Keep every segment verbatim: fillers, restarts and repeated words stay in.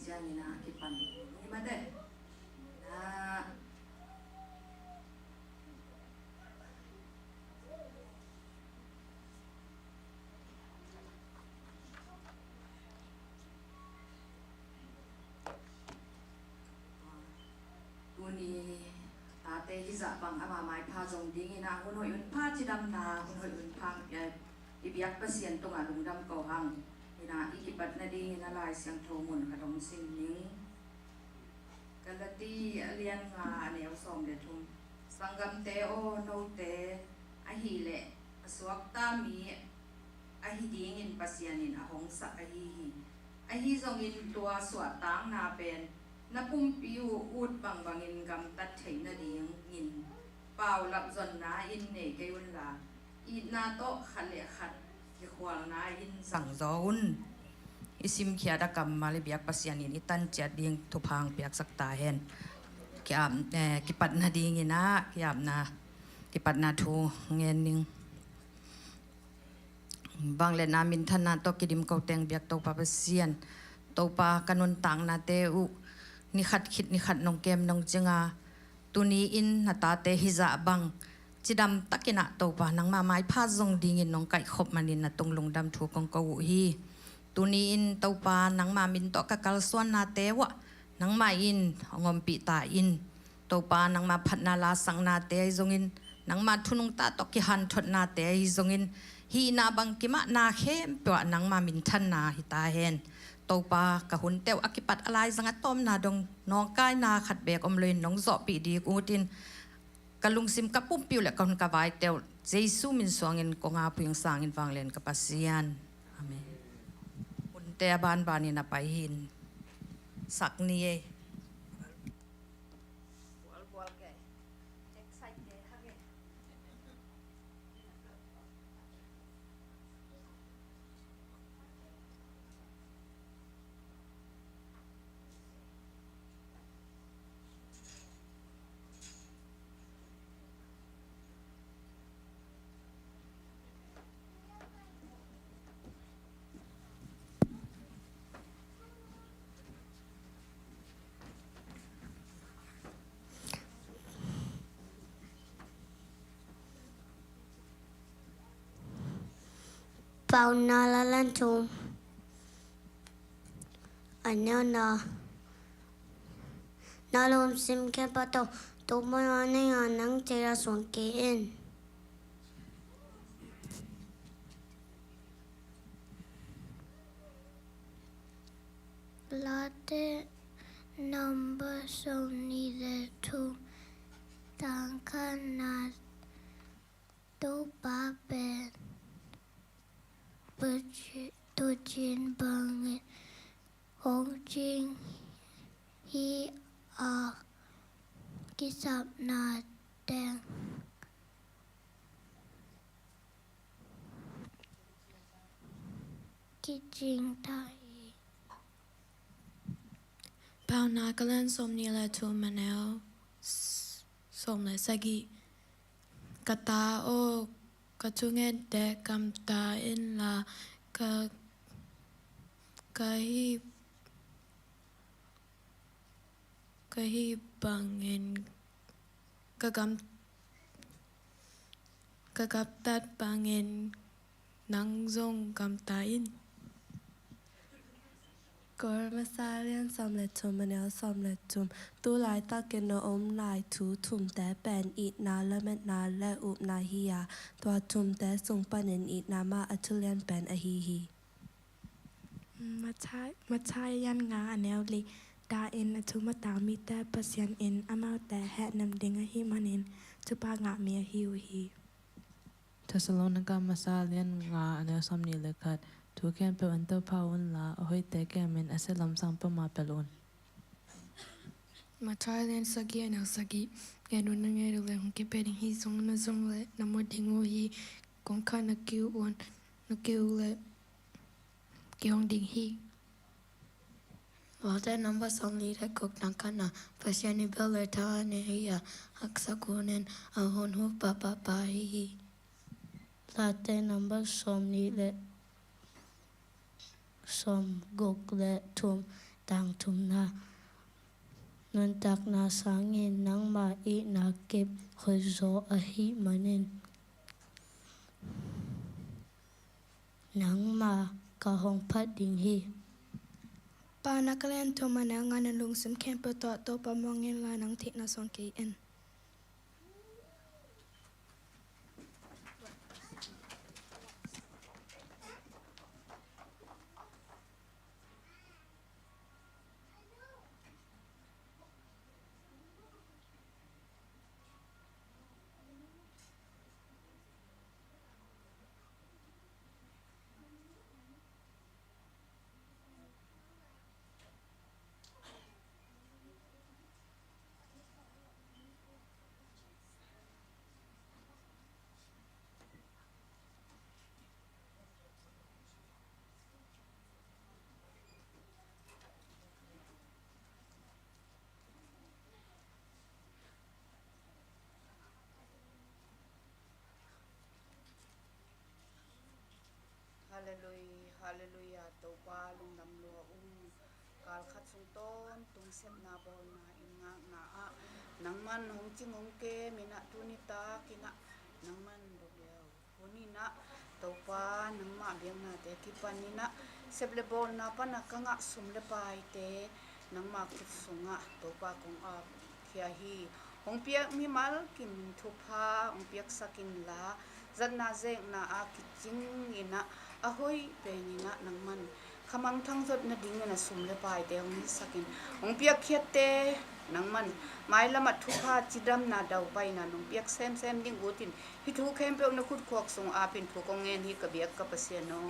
Ciangin a kipan hi mate. Na Tuni tate hizah bang ama maipha zong dingin a hun hoih hun pha cidamna hun hoih hun pha, eh, i biak Pasian tungah lungdam ko hang. Ina i kipat nadingin a Lai Siangtho mun khat hong sim ning. Galati a lian nga a neu sawm le thum. Sanggamte aw, note ahih leh a suakta mi ahi dingin Pasian in a hong sak ahi hi. Ahi zongin tua suahtakna pen na pumpi uh ut bangbangin gamtat theih nadingin paulap zonna in nei kei unla, itna tawh khat le khat kikhualna in zangzaw un. I simkhiat a kammal i biak Pasian in i tanciat ding thupha hong piaksak ta hen. Ki-ap, eh, kipat nadingin a, ki-apna, kipatna thu ngen ning. Vangliatna minthanna tawh kidim ko teng biak Topa Pasian. Topa ka nuntaknate uh ni khat khit ni khat nong kem nong cinga, tuni-in na tate hizah bang cidam takin a Topa nangma maipha zong dingin nong kaihkhop manin na tung lungdam thu kong ko uh hi. Tuni-in Topa nangma min tawh ka kalsuannate uah nangmah in hong ompih ta in. Topa nangma phatna lasaknate ahi zongin, nangma thunungta tawh kihanthotnate ahi zongin, hihna bangkim ah na khempeuh ah nangma minthanna hi ta hen. Topa ka hunte uh a kipat a laizang a tawpna dong nawngkaina khat beek om loin nong zawhpih ding utin, ka lungsim ka pumpi uh le ka hun ka vaite uh Jesu min suangin kong ap uh hi ing, sang in vanglian ka Pasian. Amen. Hunte a banbanin a pai hin. Sak ni ei. Paunak a lian thum, a neu nga. Na lungsim khempeuh tawh Topa na neih a, nang cih suang kei in. Late number sawmnih le thum, tang khatna. Topa pen tuucin bangin hong cing hi a, kisapna teng kicing ta hi. Paunak a lian sawmnih le thum, a neu sawm le sagih. Ka ta aw, ka thungente gamta inla, ka, ka hih, ka hih bangin ka gam, ka gamtat bangin nang zong gamta in. Korin masa a lian sawm le thum, a neu sawm le thum. Tu laitakin na om lai thu thumte pen itna, lametna le upna hi a, tua thumte sung panin itna mah a thulian pen ahi hi. Matthai, Matthai a lian nga, a neu li. Dahin a thum a tang mite Pasian in amaute hehnem ding ahih manin thupha ngah mi ahi uh hi. Thessalonika masa a lian nga, a neu sawmnih le khat. Thu khempeuh in topha unla, a hoihte kemin a sia lamsang peuh mah pelh un. Matthai a lian sagih, a neu sagih. Ngen un, na ngen uh leh hong kipia ding hi, zong un, na zong leh na mu ding uh hi. Kong khan na kiu un, na kiu leh kihong ding hi. Late number sawmli le guk, tang khatna. Pasian i bel le tha a nei hi a, haksa kunin a hun hu pahpah pa hi hi. Late number sawmli le sawmguk le thum. Tangthumna, nuntakna sangin nangma itna kip hoihzaw ahih manin nangmah ka hong phat ding hi. Pa, na kalen thum a neu nga, na lungsim khempeuh tawh Topa muang inla nang theihna suang kei in. Halleluia, halleluia, Topa lungdam lua ung. Kal khat sung tawntung sepna bawlna in ngakna ah nangman hong cing hong kem in ah, tuni tak in ah nangman bawleu. Hun in ah Topa, nangmah biaknate kipan in ah sep le bawlna pan a ka ngah sum le paite nangmah khut sungah Topa kong ap khia hi. Hong piak mimal kim thupha hong piaksak inla, zatna zekna a kicing in ah a hoih pen in ah nangman khamangthang zot nadingin a sum le paite hong hisak in, hong piakkhiatte nangman mailam ah thupha cidamna daupaina nong piak semsem ding ut in, hih thu khempeuh na khutkhuak sung apin thu kong ngen hi, ka biak ka Pasian aw.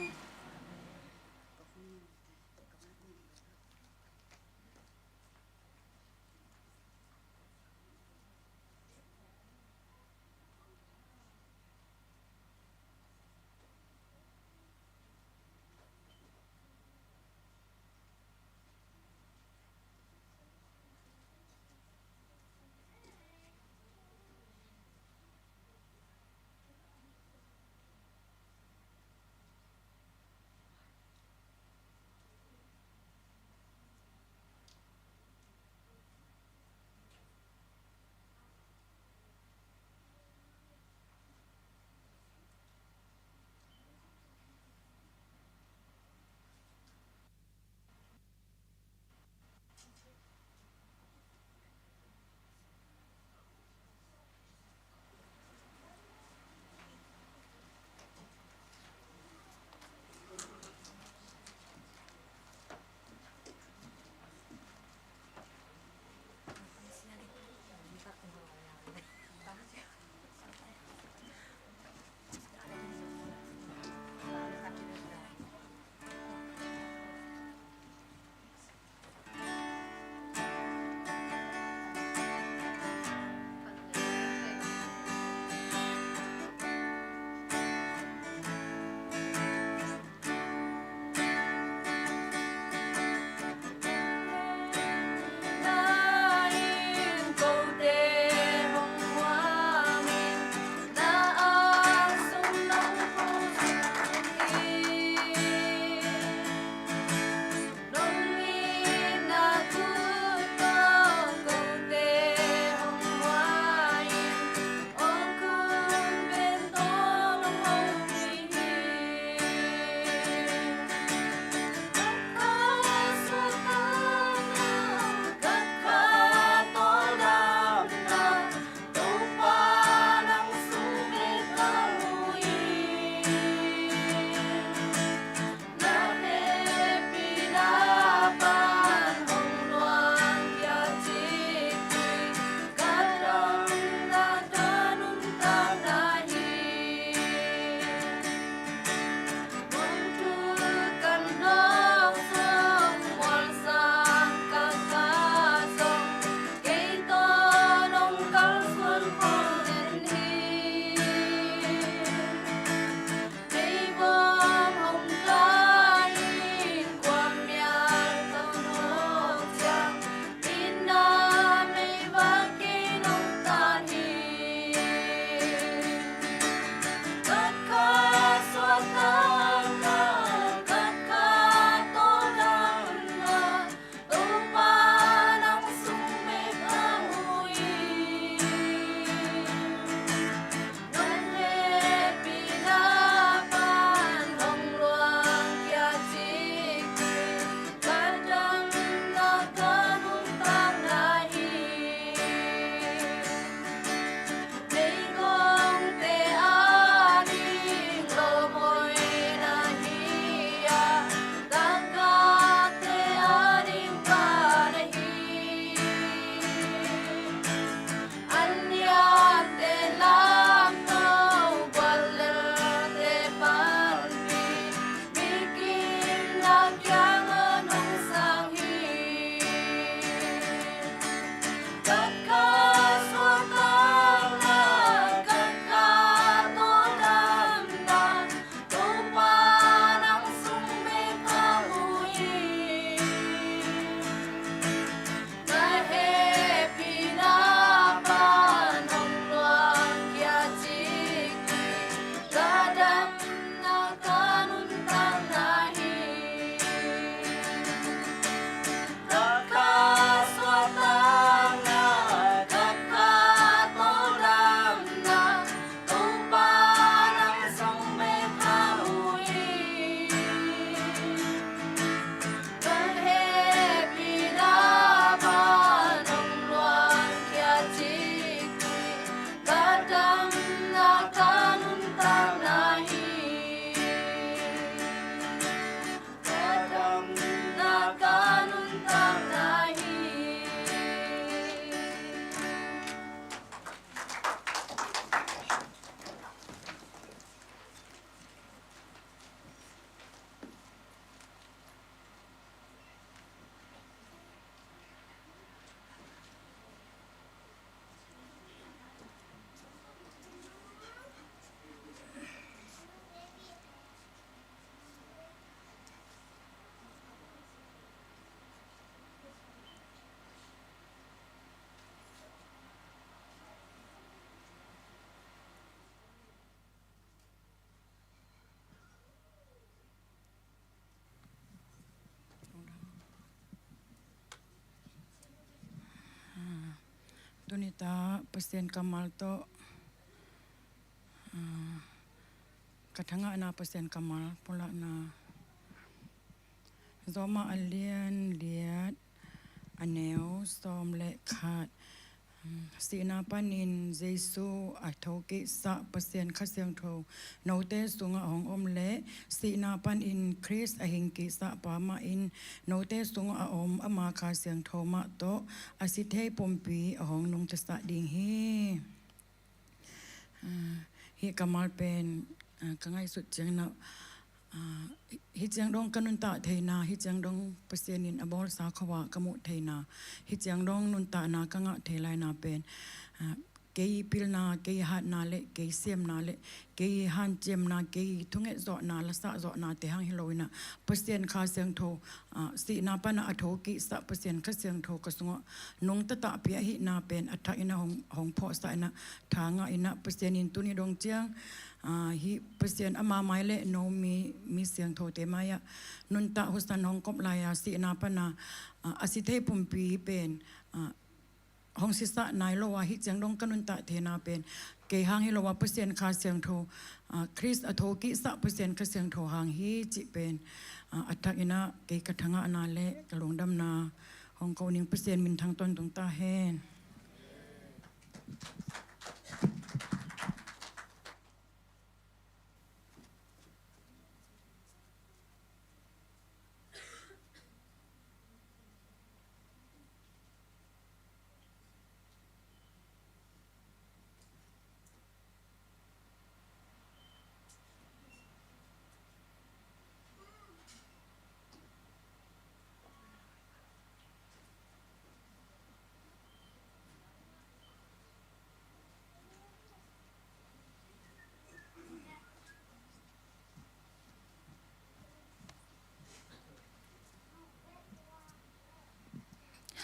Tuni-a Pasian kammal tawh, ah, ka thangahna Pasian kammal pulakna. Roma a lian liat, a neu sawm le khat. Sihna panin Jesu a thokiksa Pasian Kha Siangtho note sungah a hong om le, sihna panin Khrist a hingkiksa pa mah in note sungah a om ama Kha Siangtho mah tawh a si thei pumpi a hong nungtasah ding hi. Ah, hih kammal pen, ah, ka ngaihsut ciangin ah, ah, hih ciang dong ka nuntak theihna, hih ciang dong Pasian in a bawlsa khua ka muh theihna, hih ciang dong nuntakna ka ngah thei laina pen, ah, kei pilna, kei hatna le kei siamna le kei hanciamna, kei thunget zawhna, lasah zawhna te hang hi lo in ah, Pasian Kha Siangtho, ah, sihna pan a thokiksa Pasian Kha Siangtho ka sungah nungta tahpih ahihna pen a thak in ah hong, hong phawksah in ah, tha ngah in ah, Pasian in tuni dong ciang, ah, hih Pasian ama mai le no mi, mi siangthote mai-ah nuntak husan hong kop lai-a, sihna pan a, ah, a si thei pumpi pen, ah, hong sisah nai lo a, hih ciang dong ka nuntak theihna pen kei hang hi lo a, Pasian Kha Siangtho, ah, Khrist a thokiksa Pasian Kha Siangtho hang hi cih pen, ah, a thak in ah kei ka thangahna le ka lungdamna hong ko ning. Pasian minthang tawntung ta hen.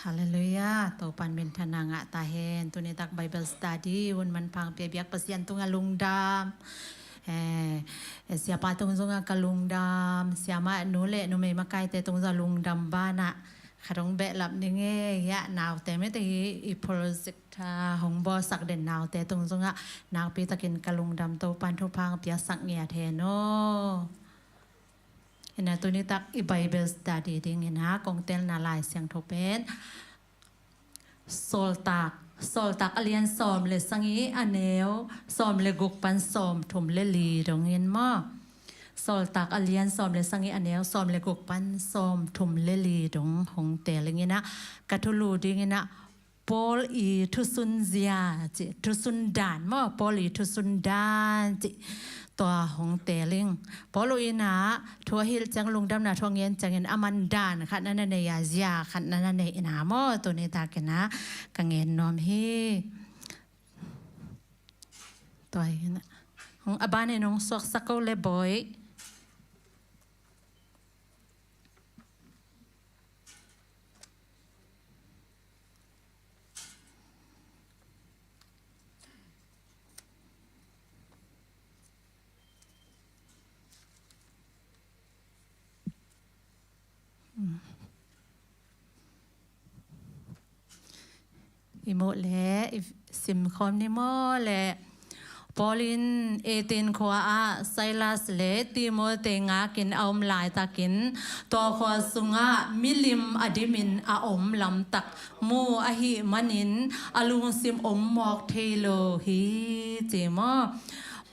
Halleluiah. Topa'n minthanna ngah ta hen. Tuni tak Bible study hun manpha hong pia biak Pasian tungah lungdam. Eh, eh, siapa tung zongah ka lungdam. Siamah nu le numei makaite tung zongah lungdam banah, khat hong behlap ning e. Hiah naute mite hi i project a hong bawlsak den naute tung zongah nakpi takin ka lungdam. Topa'n thupha hong piaksak ngiat hen aw. Ina tuni tak i Bible study dingin ah kong telna Lai Siangtho pen Sawltak, Sawltak a lian sawm le sagih, a neu sawm le guk pan sawm thum le li dongin maw. Sawltak a lian sawm le sagih, a neu sawm le guk pan sawm thum le li dong hong tel ing in ah, ka thulu dingin ah Paul i thusun zia cih, thusun dan maw, Paul i thusun dan cih, tua hong tel ing. Paul in ah thu a hilh ciang, lungdamna thu a ngen ciangin aman dan khat na na nei a, zia khat na na neihna maw, tuni takin ah ka ngen nuam hi. Tua hi in ah, hong a banin hong suaksak ko le bawi. I muh leh i simkhawm ni maw leh. Paul in Athens khua ah Silas le Timothy ngakin a om laitakin, tua khua sungah milim a dimin a om lamtak mu ahih manin a lungsim om mawk thei lo hi, ci maw.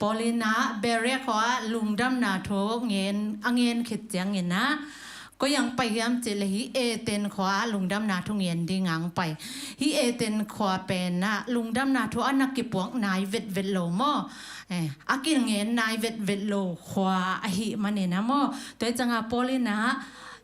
Paul in ah Berea khua ah lungdamna thu ngen, a ngen khit ciangin ah, koi ah hong pai hiam cih leh hih Athens khua ah lungdamna thu ngen ding ah hong pai. Hih Athens khua pen ah lungdamna thu a na kipuak nai vetvet lo maw. Eh, a kingen nai vetvet lo khua ahih manin ah maw. Tua hi ciangah Paul in ah,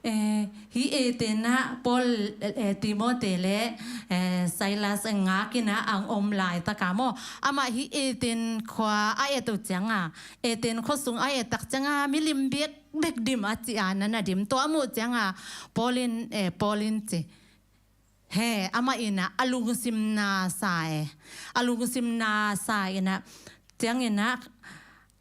eh, hih Athens ah Paul, eh, Timothy le, eh, Silas ngakin ah a hong om laitak ah maw. Amah hih Athens khua a et uh ciangah, Athens khua sung a et tak ciangah milim biak bek dim a ci a na na dim. Tua a muh ciangah Paul in, eh, Paul in ci. He, amah in ah a lungsim na sa e. A lungsim na sa in ah, ciangin ah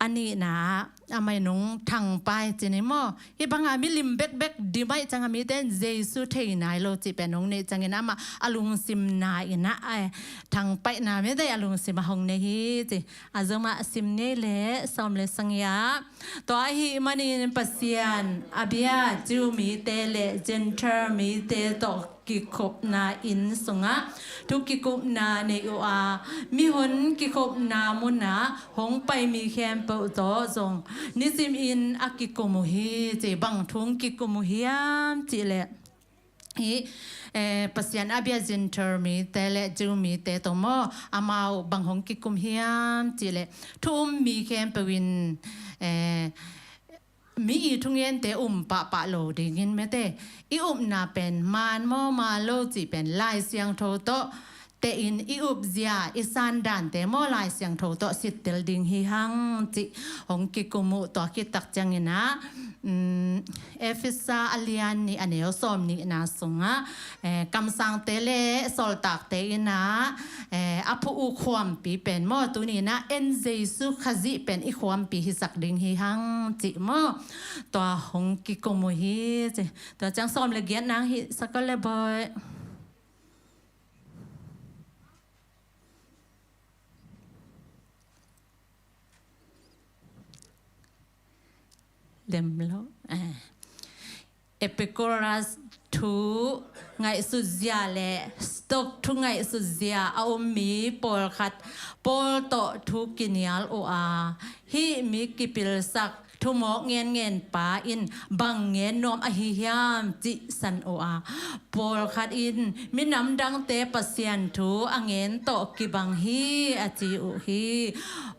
a nihna ah amah in hong thangpai ci ni maw. Hih banga milim bekbek dim ahih cianga mite in Jesu thei nai lo cih pen hong neih ciangin amah a lungsimna in ah, eh, thangpaihna mite a lungsim ah hong nei hi ci. A zomah sim ni leh sawm le sagih ah, tua ahih manin Pasian a bia Jew mite le Gentile mite tawh kikhopna inn sungah thu kikupna nei uh a, mihon kikhopna munah hong pai mi khempeuh tawh zong nisimin a kikum uh hi ci. Bang thu hong kikum uh hiam cih leh, hih, eh, Pasian a bia Gentile mite le Jew mite tawh maw, amau bang hong kikum hiam cih leh, thu um mi khempeuh in, eh, mi i thungente um pahpah lo dingin mite, i upna pen man maw man lo cih pen Lai Siangtho tawh tehin i upzia, i sandante maw Lai Siangtho tawh sittel ding hi hang cih hong kikum uh. Tua khit tak ciangin ah, um, Efesa a lian nih a neu sawm nihna sungah, eh, kamsangte le sawltakte in ah, eh, a phuh uh khuampi pen maw, tuni in ah en Jesu Khazih pen i khuampi hisak ding hi hang cih maw, tua hong kikum uh hi ci. Tua ciang sawm le giatna hong hih sak o le bawi. Lem lo. Eh. Epikuras thu ngaihsutzia le Stok thu ngaihsutzia a um mi pawlkhat Paul tawh thu kinial uh a, hih mi kipilsak thumawk ngenngen pa in bang ngen nuam ahi hiam cih san uh a, pawlkhat in minam dangte Pasian thu a ngen tawh kibang hi a ci uh hi.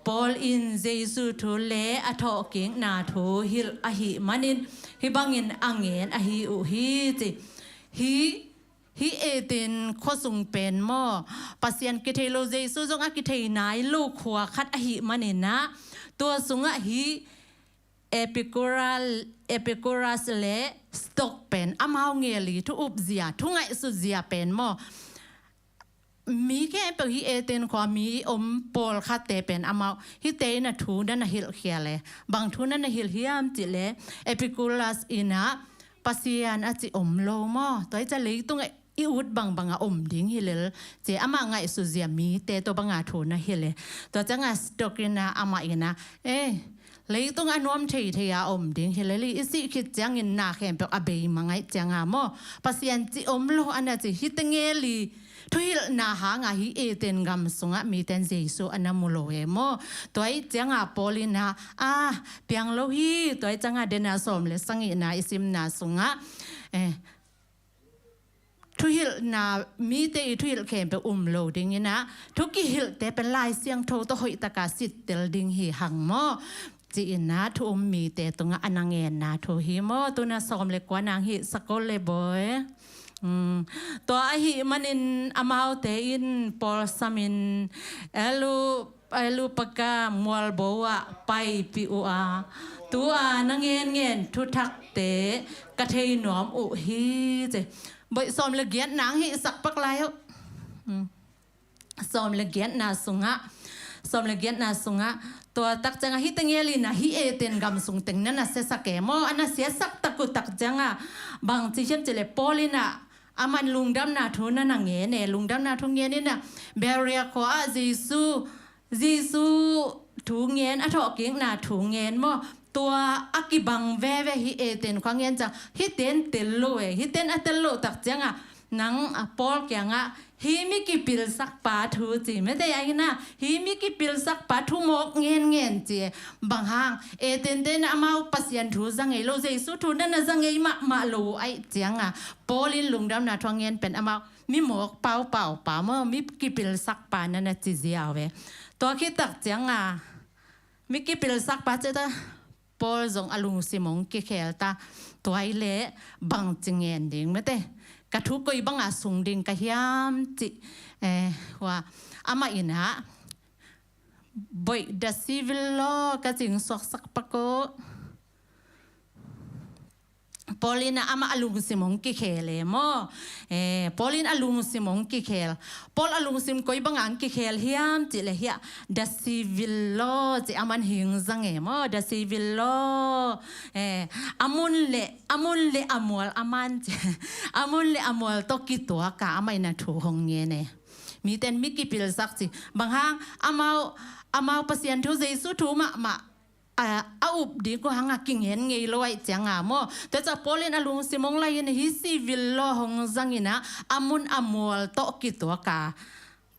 Paul in Jesu thu le a thawhkikna thu hilh ahih manin hih bangin a ngen ahi uh hi ci. Hih, hih Eden khuasung pen maw, Pasian kithei lo, Jesu zong a kithei nai lo khua khat ahih manin ah, tua sungah hih Epikural-, Epikuras le Stok pen amau ngeli thu upzia, thu ngaihsutzia pen maw, mi khempeuh hih Eden khua mi om pawlkhatte pen amau hihte in a thu na na hilhkhia le, bang thu na na hilh hiam cih le, Epikuras in ah Pasian a ci om lo maw, tua hi ciah leitungah i ut bangbang a om ding hi lel ci, amah ngaihsutzia mite tua banga thu na hilh e. Tua ciangah Stok in ah amah in ah, eh, leitung a nuam theithei a om ding hi lel hi, i sih khit ciangin na khempeuh a bei mang ahih ciangah maw, Pasian ci om lo a na ci, hihte ngeli thuhilhna hangah hih Eden gam sungah mite in Jesu a na mu lo e maw. Tua ahih ciangah Paul in ah, ah, piang lo hi. Tua ahih ciangah dena sawm le sagihna i simna sungah, eh, thuhilhna, mite i thuhilh khempeuh um lo dingin ah, thu kihilhte pen Lai Siangtho tawh hoihtaka sittel ding hi hang maw, ci-in ah thu um mite tungah a na ngenna thu hi maw. Tuna sawm le kuana hong hih sak o le bawi. Um, tua ahih manin amaute in Paul samin Elu Elu Paka mualbo ah paipih uh a, tu-a na ngenngen thuthakte ka thei nuam uh hi ci. Bawi sawm le giatna hong hih sak pak lai uh. Hmm. Sawm le giatna sungah, sawm le giatna sungah, tua tak ciangah hihte ngeli in ah hih Eden gam sung teng na na siasak e maw, a na siasak tak uh tak ciangah bang ci hiam cih leh Paul in ah, aman lungdamna thu na na ngen e, lungdamna thu ngen in ah, Berea khua ah Jesu, Jesu thu ngen, a thawhkikna thu ngen maw, tua a kibang veve hih Eden khua ngen ciang, hihte in tel lo e, hihte in a tel loh tak ciangah, nang a Paul kiangah, hih mi kipilsakpa thu ci, mete a ina, hih mi kipilsakpa thu mawk ngenngen ci e, bang hang, Edente in ah amau Pasian thu za ngei lo, Jesu thu na na za ngei mahmah lo uh ahih ciangah, Paul in lungdamna thu a ngen pen amau mi mawk paupaupa maw, mi kipilsakpa na na ci ziau e. Tua khit tak ciangah, mi kipilsakpa ci ta, Paul zong a lungsim hong kikhel ta, tua hi leh bang ci ngen ding mete, ka thu koi banga sung ding ka hiam cih, eh, hua, amah in ah, Boih da civil law ka cing suaksak pak uh. Paul in ah amah a lungsim hong kikhel e maw. Eh, Paul in a lungsim hong kikhel. Paul a lungsim koi bangah hong kikhel hiam cih leh hiah, the civil law cih a man hong zang e maw, the civil law. Eh, a mun le, a mun le a mual a man cih. A mun le a mual tawh kituak a amah in a thu hong ngen e. Mite in mi kipilsak cih. Bang hang, amau, amau Pasian thu, Jesu thu mahmah a, a up ding uh hang a kingen ngei lo ahih ciangin maw. Tua ciang Paul in a lungsim hong laih in hih civil law hong zang in ah, a mun a mual tawh kituak a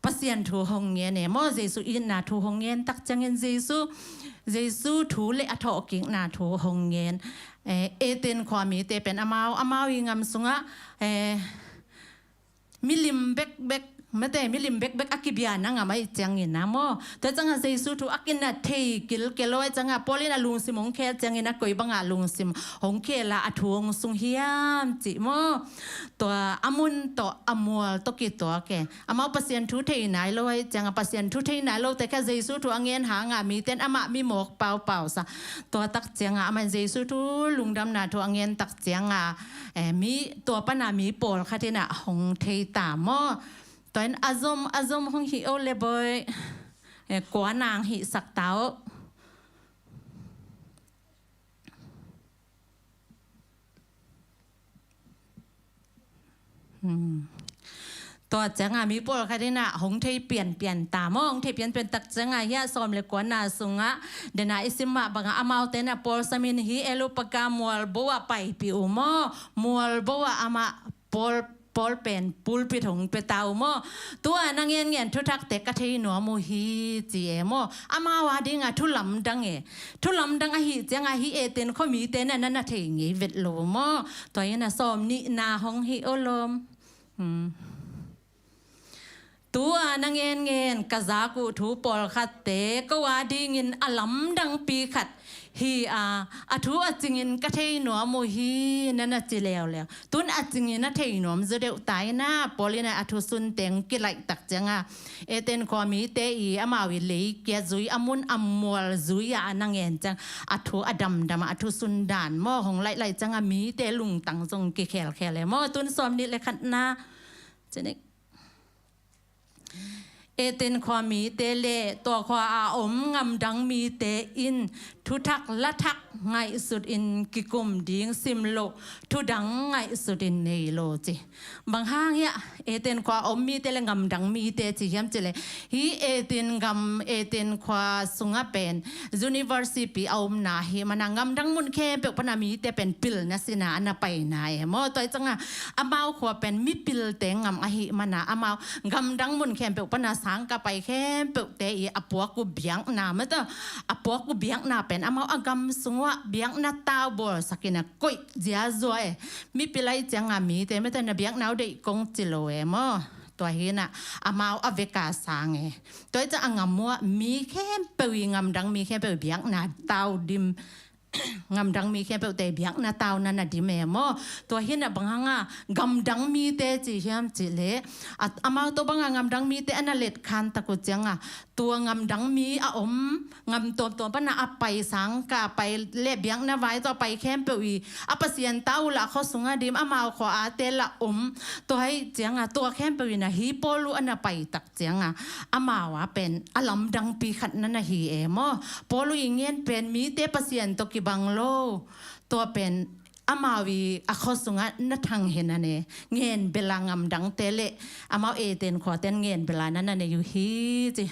Pasian thu hong ngen e maw. Jesu itna thu hong ngen tak ciangin Jesu, Jesu thu le a thawhkikna thu hong ngen. Eh, Athens khua mite pen amau, amau i gam sungah, eh, milim bekbek, mate, milim bekbek a kibiakna gam ahih ciangin ah maw. Tua ciangin Jesu thu a kinat thei kilkel lo ahih ciangin Paul in a lungsim hong khel ciangin ah koi bangah lungsim hong khel a, a thu hong sung hiam cih maw. Tua a mun tawh a mual tawh kituak e. Amau Pasian thu thei nai lo ahih ciangin, Pasian thu thei nai lote kha Jesu thu a ngen hang a mite in amah mi mawk paupau sa. Tua tak ciangin amah in Jesu thu lungdamna thu a ngen tak ciangin, eh, mi, tua pan a mi pawlkhat in ah hong thei ta maw. Tua in a zom, a zom hong hi o le bawi. Eh, kua nang hihsak ta o. Hmm. Tua ciangin mi pawlkhat in ah hong thei pianpian ta maw, hong thei pianpian tak ciangin hiah sawm le kuana sungah, dena i sim mah bangin amaute in ah Paul sam in hih Areopago mualbo ah paipih uh maw, mualbo ah amah Paul, Paul pen pulpit hong pia ta uh maw. Tua na ngenngen thuthakte ka thei nuam uh hi ci e maw. Amau a dingin thu lamdang e. Thu lamdang ahih ciangin hih Athens khua mite in ah na na thei ngei vet lo maw. Tua in ah sawm nihna hong hi o lom. Hmm. Tua na ngenngen ka zak uh thu pawlkhatte ko a dingin a lamdangpi khat hi a, a thu a cingin ka thei nuam uh hi na na ci leuleu. Tun a cingin a thei nuam zaw deuh ta in ah, Paul in ah a thu sunte hong kilaih tak ciangin, Athens khua mite i amau i leikia zui, a mun a mual zui a na ngen ciang, a thu a damdam a, a thu sundan maw hong laih laih ciangin mite lungtang zong kikhelkhel e maw. Tun sawm nih le khatna. Cinik. Athens khua mite le tua khua a om gamdang mite in thuthak lathak ngaihsut in kikum ding sim loh, thudang ngaihsut in nei lo ci. Bang hang hiah Athens khua a om mite le gamdang mite ci hiam cih leh, hih Athens gam, Athens khua sungah pen university a omna ahih manin gamdang mun khempeuh pan a mite pen pilna sin a na paina e maw. Tua ciangin amau khua pen mipilte gam ahih manin amau gamdang mun khempeuh pan a sangkah pai khempeuhte i a puak uh biakna mate, a puak uh biakna pen amau a gam sungah biakna tau bawlsak in a koih ziazua e. Mipil ahih ciangin mite mate na biakna uh deih kong ci lo e maw. Tua hi in ah amau a vek a sang e. Tua hi ciang a gam uh ah mi khempeuh i, gamdang mi khempeuh i biakna tau dim, gamdang mi khempeuhte biakna tau na na dim e maw. Tua hi in ah bang hang a gamdang mite ci hiam cih leh, a, amau tawh bang a gamdang mite a na letkhan tak uh ciangin, tua gamdang mi a om gam tuamtuam pan a a pai, sangkah a pai le biakna vai tawh a pai khempeuh i a Pasian tau uh lah khua sungah dim, amau khua ate lah om. Tua ahih ciangin tua khempeuh in ah hih Paul uh a na pai tak ciangin amau a pen a lamdangpi khat na na hi e maw. Paul uh i ngen pen mite Pasian tawh kibang lo. Tua pen amau i a khua sungah na thang hi na ne, ngen bel a gamdangte le amau Athens khuate in ngen bel a na na nei uh hi ci.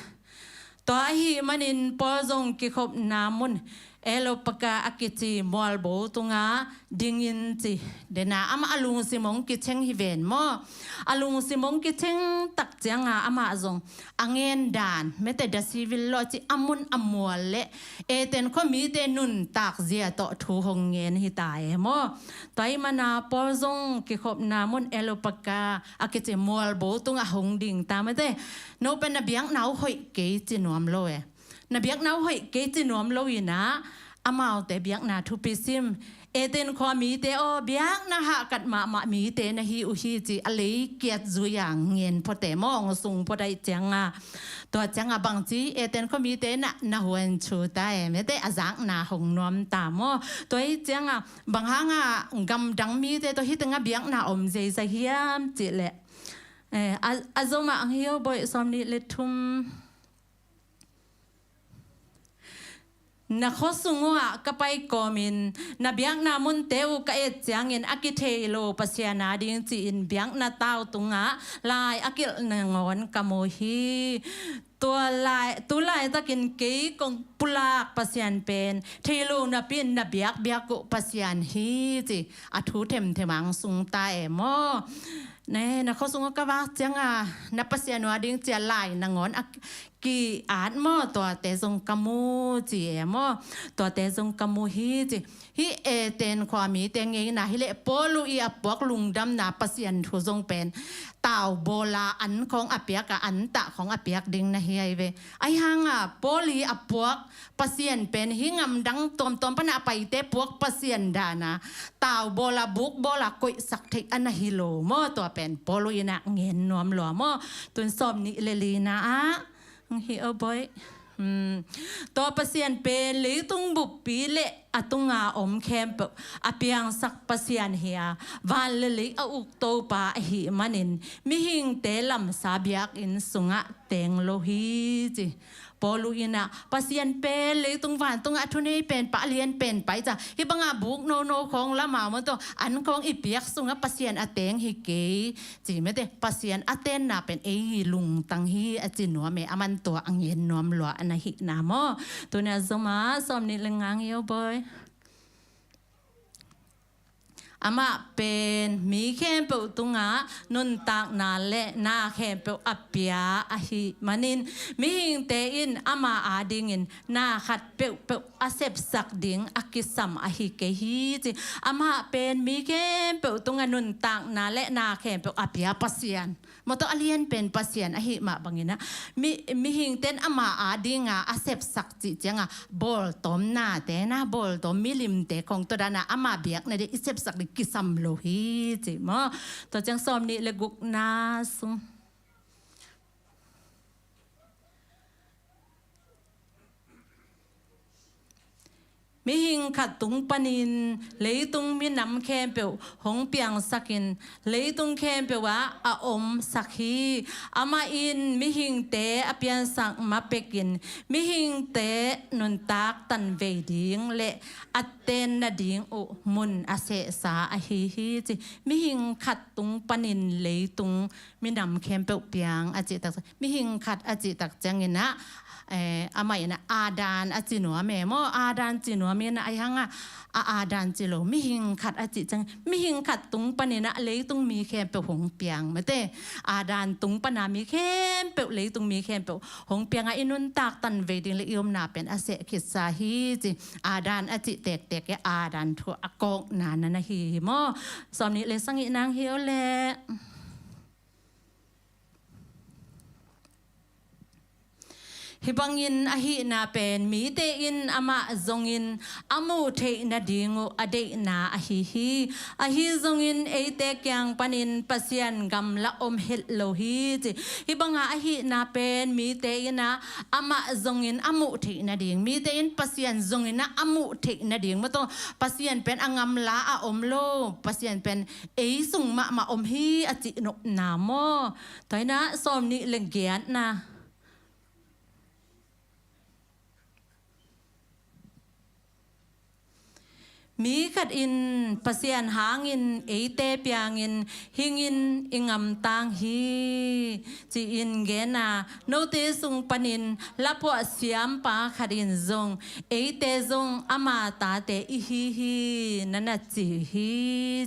Tua ahih manin Paul zong kikhopna mun Areopago a kici mualbo tungah ding in ci. Dena amah a lungsim hong kicing hi ven maw. A lungsim hong kicing tak ciangin amah zong a ngen dan mate, the civil law ci, a mun a mual le Athens khua mite nuntak zia tawh thu hong ngen hi ta e maw. Tua ahih manin Paul zong kikhopna mun Areopago a kici mualbo tungah hong ding ta mate. No pen na biakna uh hoih kei ci nuam lo e. Na biakna uh hoih kei ci nuam lo in ah, amaute biakna thupi sim. Eden khua mite aw, biakna hahkat mahmah mite na hi uh hi ci a lei kiat zui-a ngen phuate maw, hong sung phuat ahih cianga. Tua cianga bangci Eden khua mite na, na huan thu ta e, mete a zakna hong nuam ta maw. Tua ahih cianga bang hanga gamdang mite tawh hih tengah biakna om zeizai hiam cih leh, eh, a, a zomah ang hi aw boih, sawm nih le thum. Na khuasung uhah ka pai kawmin na biakna munte uh ka et ciangin a kithei lo Pasian ading ci-in biakna tau tungah lai a kilh nangawn ka mu hi. Tua lai, tu laitakin kei kong pulak Pasian pen thei lo napi-in na biakbiak uh Pasian hi ci a thu themthem ang sung ta e maw. Ne, na khuasung uh ka vak cianga na Pasian uh ading ci a lai nangawn a ki-at maw, tuate zong ka mu ci e maw, tuate zong ka mu hi ci. Hih Eden khua mite ngeina hileh Paul uh i a puak lungdamna Pasian thu zong pen tau bawla an khawng a piak a, an tah khawng a piak ding na hi ai ve. Ahi hanga Paul i a puak Pasian pen hih ngamdang tuamtuam pana a paite puak Pasian dana tau bawla buk bawla koihsak theih a na hi lo maw, tua pen Paul uh i na ngen nuam lua maw. Tun sawm nih le lina ah ang hi aw boih. Hmm. Tua Pasian pen leitung buppi le a tunga om khempeuh a piangsak Pasian hi a, van le lei a uk Topa ahih manin mihingte lamsa biakinn sungah teng lo hi ci. Paul uh i na Pasian pen leitung vantungah a thunei penpa a lian penpa i ca. Hih banga buk nono khawng lama maw tawh an khawng i piak sungah Pasian a teng hi kei. Ci mete, Pasian a tenna pen ei lungtang hi a ci nuam e, a man tua a ngen nuam lua a na hihna maw. Tuni a zomah sawm nih le nga ang hi aw boih. Amah pen mi khempeuh tungah nuntakna le na khempeuh a pia ahih manin mihingte in ama adingin na khat peuhpeuh a sepsak ding a kisam ahi kei hi ci. Amah pen mi khempeuh tungah nuntakna le na khempeuh a pia Pasian, maw tawh a lian pen Pasian ahih mah bangin ah mi, mihingte in ama adinga a sepsak cih cianga bawltawmnate na, bawltawm milimte khawng tawh dana ama biakna ding i sepsak ding kisam lo hi ci maw. Tua ciang sawm nih le gukna sung. Mihing khat tung panin leitung minam khempeuh hong piangsakin leitung khempeuh ah a omsak hi. Amah in mihingte a piansak ma pekin mihingte nuntak tanvei ding le a ten nading uh mun a sehsa ahi hi ci. Mihing khat tung panin leitung minam khempeuh piang a cih tak, mihing khat a cih tak ciangin ah, eh, amah in ah Adam a ci nuam e maw, Adam ci nuam in ah ahi hang ah, a Adam ci lo, mihing khat a cih ciang, mihing khat tung panin ah leitung mi khempeuh hong piang mete, Adam tung pana mi khempeuh, leitung mi khempeuh hong piang a i nuntak tanvei ding le i omna pen a seh khitsa hi ci. Adam a cih tektek e Adam thu a kawkna na na hi hi maw. Sawm nih le sagih nang hi aw leh. Hih bangin ahihna pen mite in amah zongin a muh theih nading uh a deihna ahi hi. Ahi zongin eite kiang panin Pasian gamla om het lo hi ci. Hih banga ahihna pen mite in ah amah zongin a muh theih nading, mite in Pasian zongin ah a muh theih nading maw tawh, Pasian pen a gamla a om lo, Pasian pen ei sung mahmah om hi a cih nopna maw. Tua hi na sawm nih le giatna. Mi khat in Pasian hangin eite piangin hingin i gamtang hi ci-in gen a, note sung panin laphuah siampa khat in zong eite zong ama tate i hi hi na na ci hi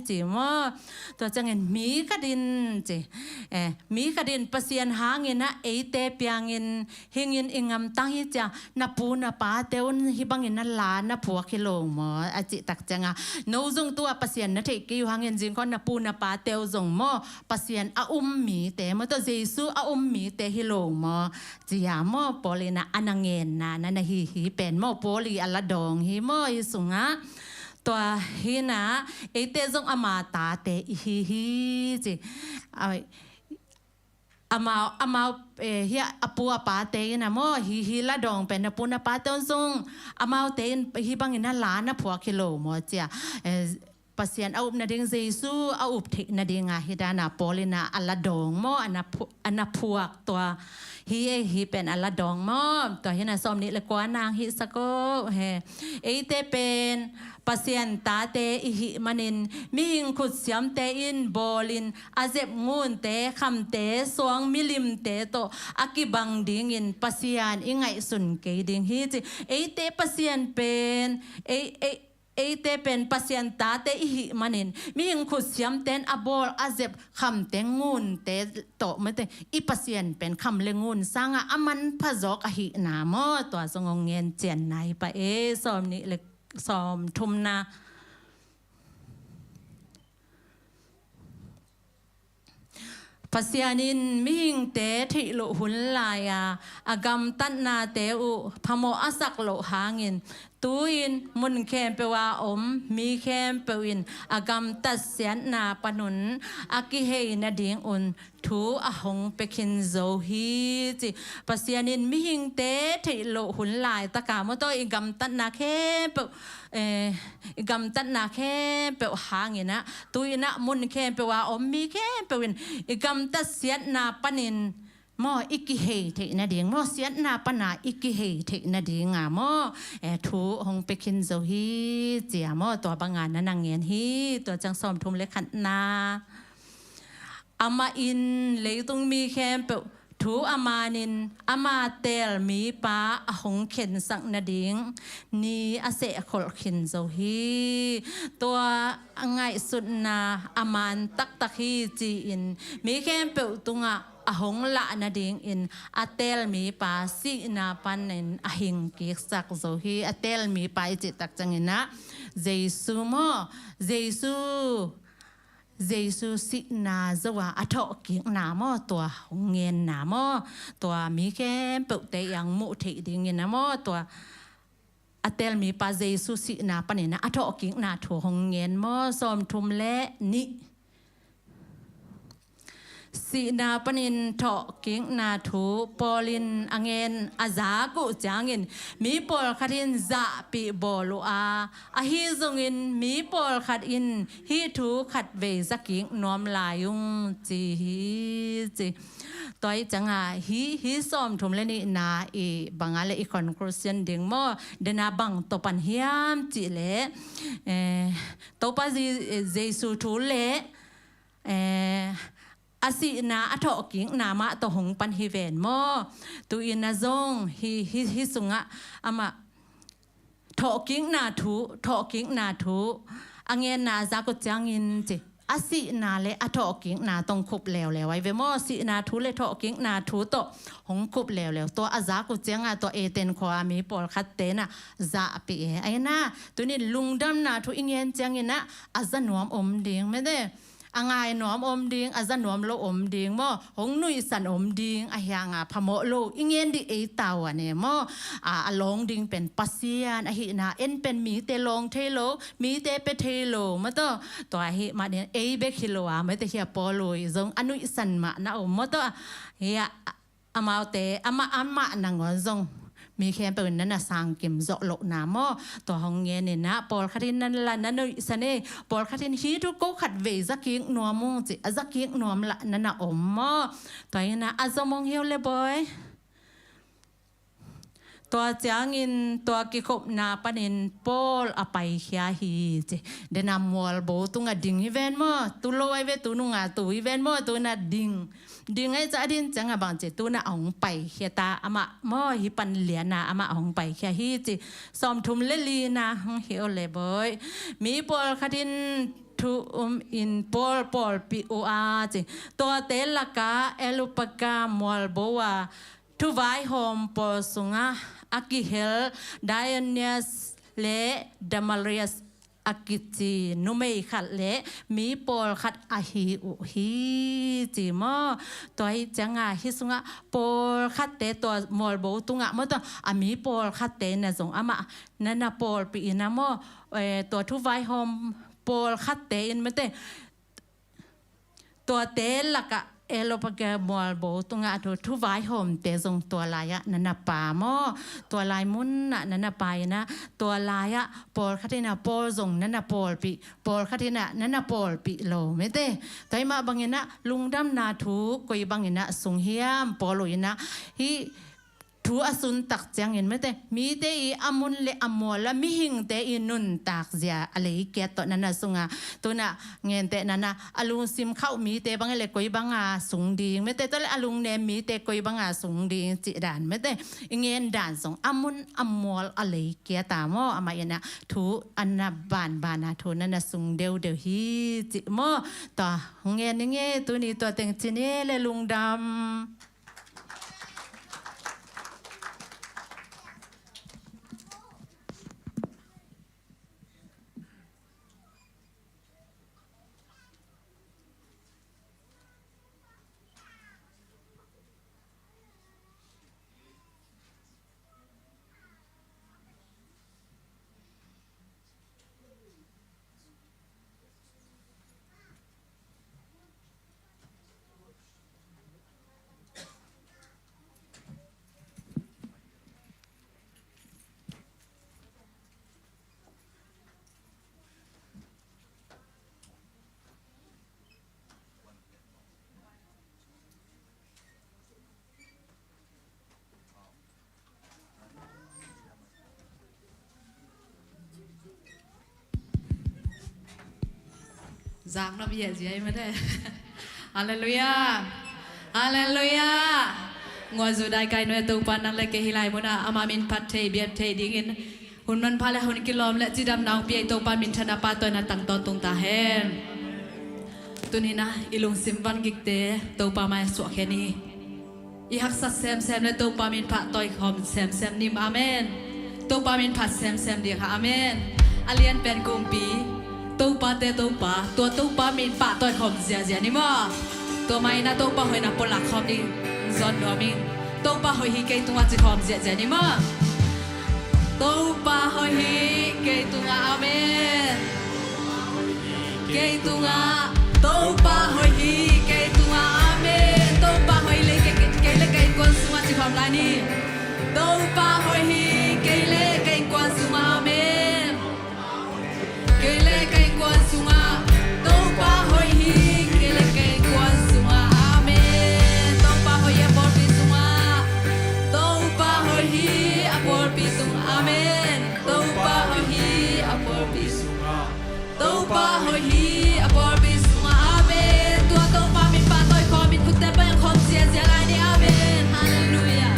ci maw. Tua ciangin mi khat in ci, eh, mi khat in Pasian hangin ah eite piangin hingin i gamtang hi ci a, na pu na pate un hih bangin na la na phuak hi lo maw a cih tak Cianga, no zong tua Pasian na theih kei uh hangin zingkhaw na pu na pate uh zong maw, Pasian a um mite maw, tua Jesu a um mite hi lo maw, cia maw, Paul in a na ngenna na na hi hi pen maw, Paul i a la dawng hi maw, hi sungah. Tua hi na, eite zong ama tate i hi hi ci. Ai, amau, amau, eh, hi a pu a pate in a maw, hi, hi la dawng pen a pu na pate un zong, amaute in hi bangin a la na phuak hi lo maw cia. Eh, Pasian a up nading, Jesu a up theih nading a hi dan a Paul in a a la dawng maw, a na phu-, a na phuak tua. Hi e, hi pen a la dawng maw, tua hi na sawm nih le kua nang hi sako he. Eite pen Pasian tate i hih manin, mihing khutsiamte in bawlin a zep ngunte, khamte, suang milimte tawh a kibang dingin Pasian i ngaihsun kei ding hi ci. Eite Pasian pen, ei, ei, eite pen Pasian tate i hih manin, mihing khutsiamte in a bawl a zep khamte ngunte tawh mate, i Pasian pen kham le ngun sangah a manpha zawk ahihna maw, tua zong hong ngen cian nai pah e, sawm nih le sawm thumna. Pasian in mihingte theih loh hun lai-a a gamtatnate uh phamawh a sak loh hangin, tu-in mun khempeuh a om mi khempeuh in a gamtat siatna panun a kihei nadingun thu a hong pia khin zo hi ci. Pasian in mihingte theih loh hun laitaka maw, tua i gamtatna khempeuh, eh, i gamtatna khempeuh hangin ah, tu-in ah mun khempeuh a om mi khempeuh in i gamtat siatna panin maw, i kihei theih nading maw, siatna pana i kihei theih nadinga maw, eh, thu hong pia khin zo hi cia maw, tua banga na na ngen hi. Tua ciang sawm thum le khatna. Amah in leitung mi khempeuh thu a manin ama teel mipa a hong khensak nading ni a sehkholh khin zo hi. Tua a ngaihsutna a man taktak hi ci-in mi khempeuh tungah a hong lah nadingin a teel mipa sihna panin a hing kiksak zo hi. A teel mipa i cih tak ciangin ah Jesu maw, Jesu, Jesu sihna zo a a thawhkikna maw, tua hong ngenna maw, tua mi khempeuhte i ang muh theih dingin a maw, tua a teel mipa Jesu sihna panin a thawhkikna thu hong ngen maw, sawm thum le nih. Sihna panin thawhkikna thu Paul in a ngen a zak uh ciangin mi pawlkhat in zahpih bawl uh a, ahi zongin mi pawlkhat in hih thu khatvei zakik nuam lai ung ci hi ci. Tua hi cianga hih, hih sawm thum le nihna i banga le i conclusion ding maw, dena bang tawh pan hiam cih leh, eh, Topa Je-, Jesu thu le, eh, a sihna a thawhkikna mah tawh hong pan hi ven maw. Tu-in a zong hih, hih, hih sungah amah thawhkikna thu, thawhkikna thu a ngenna a zak uh ciangin ci, a sihna le a thawhkikna tawh hong khup leuleu ahi ve maw. Sihna thu le thawhkikna thu tawh hong khup leuleu. Tua a zak uh cianga tua Eden khua-a mi pawlkhatte na zahpih e. Ahi na, tuni lungdamna thu i ngen ciangin ah a za nuam om ding mete. A ngai nuam om ding, a za nuam lo om ding maw, hong nuihsan om ding, a hianga phamawh lo i ngen dih ei tavuan e maw. A, a lawng ding pen Pasian ahihna, en pen mite lawng thei lo, mite pia thei lo maw tawh. Tua hi mah ding ei bek hi lo a, mete hi a Paul ui zong a nuihsan mah na om maw tawh. Hi a, amaute, amah, amah nangawn zong mi khempeuh in na na sangkim zawh lohna maw. Tua hong ngenin ah, pawlkhat in na la na nuihsan e, pawlkhat in hih thu ko khatvei zakik nuam ung ci, a zakik nuam lah na na om maw. Tua in ah, a zom ung hi uh le bawi. Tua ciangin tua kikhopna panin Paul a paikhia hi ci. Dena mualbo tungah ding hi ven maw, tu lo ahi ve, tu nunga tu hi ven maw, tu na ding. Ding ahi ca a din ciangah bang ci, tu na a hong paikhia ta, amah maw, hih pan liana amah a hong paikhia hi ci. Sawm thum le lina hong hi uh le bawi. Mi pawlkhat in thu um in Paul pawlpih uh a ci. Tuate lakah Areopago mualbo a thuvaihawm pawl sungah a kihel Dionysius le Damaris a kici numei khat le mi pawlkhat ahi uh hi, ci maw? Tua hi cianga hih sungah pawlkhatte tua mualbo tungah maw, tua a mi pawlkhatte in a zong amah na na pawlpih in a maw, eh, tua thuvaihawm pawlkhatte in mate, tuate lakah Elo Pakai mualbo tungah thu, thuvaihawmte zong tua lai-ah na na pia maw? Tua lai munah na na pia in a, tua lai-ah pawlkhat in a pawl zong na na pawlpih, pawlkhat in a na na pawlpih lo mate. Tua hi mah bangin a lungdamna thu koi bangin a sung hiam, pawl uh in a hih thu a suntak ciangin mate, mite i a mun le a mual a mihingte i nuntak zia a leikiat tawh na na sunga, tuna ngente na na a lungsim khauh mite bang le koi banga sung ding mate, tua le a lungnem mite koi banga sung ding cih dan mate, i ngen dan zong a mun a mual a leikiat a maw, amah in a thu a na banban a thu na na sung deudeu hi cih maw? Tua ngen i nge tuni tua teng ci ni le lungdam. Zaknop i heh zia i mate. Halleluiah. Halleluiah. Ngua zu dai kai nuai Topa nang le kei hih lai munah ama min phat thei biak thei dingin hun manpha le hun kilawm le cidamna hong pia i Topa minthanna pahtawi na tang tawntung ta hen. Tuni-in ah i lungsim vangikte Topa mai-ah suahkhia ni. I haksat semsem le Topa min pahtawi khawm semsem ni maw. Amen. Topa min phat semsem ding a, amen. A lianpen kumpi, Topate Topa, tua Topa min pahtawi khawm ziazia ni maw. Tua mai-in ah Topa hoihna pulak khawm ding zon nuam ing. Topa hoih hi kei tungah ci khawm ziazia ni maw. Topa hoih hi kei tungah, amen. Kei tungah, Topa hoih hi kei tungah, amen. Topa hoih le kei, kei le kei innkuan sungah ci khawm lai ni. Topa hoih hi kei le kei innkuan sungah, amen. Kei le kei innkuan sungah, Topa hoih hi kei le kei innkuan sungah, amen. Topa hoih hi a pawlpi sungah, Topa hoih hi a pawlpi sungah, amen. Topa hoih hi a pawlpi sungah, Topa hoih hi a pawlpi sungah, amen. Tua Topa min pahtawi khawm in khutte paikhawm ziazia lai ni, amen. Halleluiah.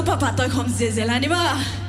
papa toi khawm ziazia lai ni maw.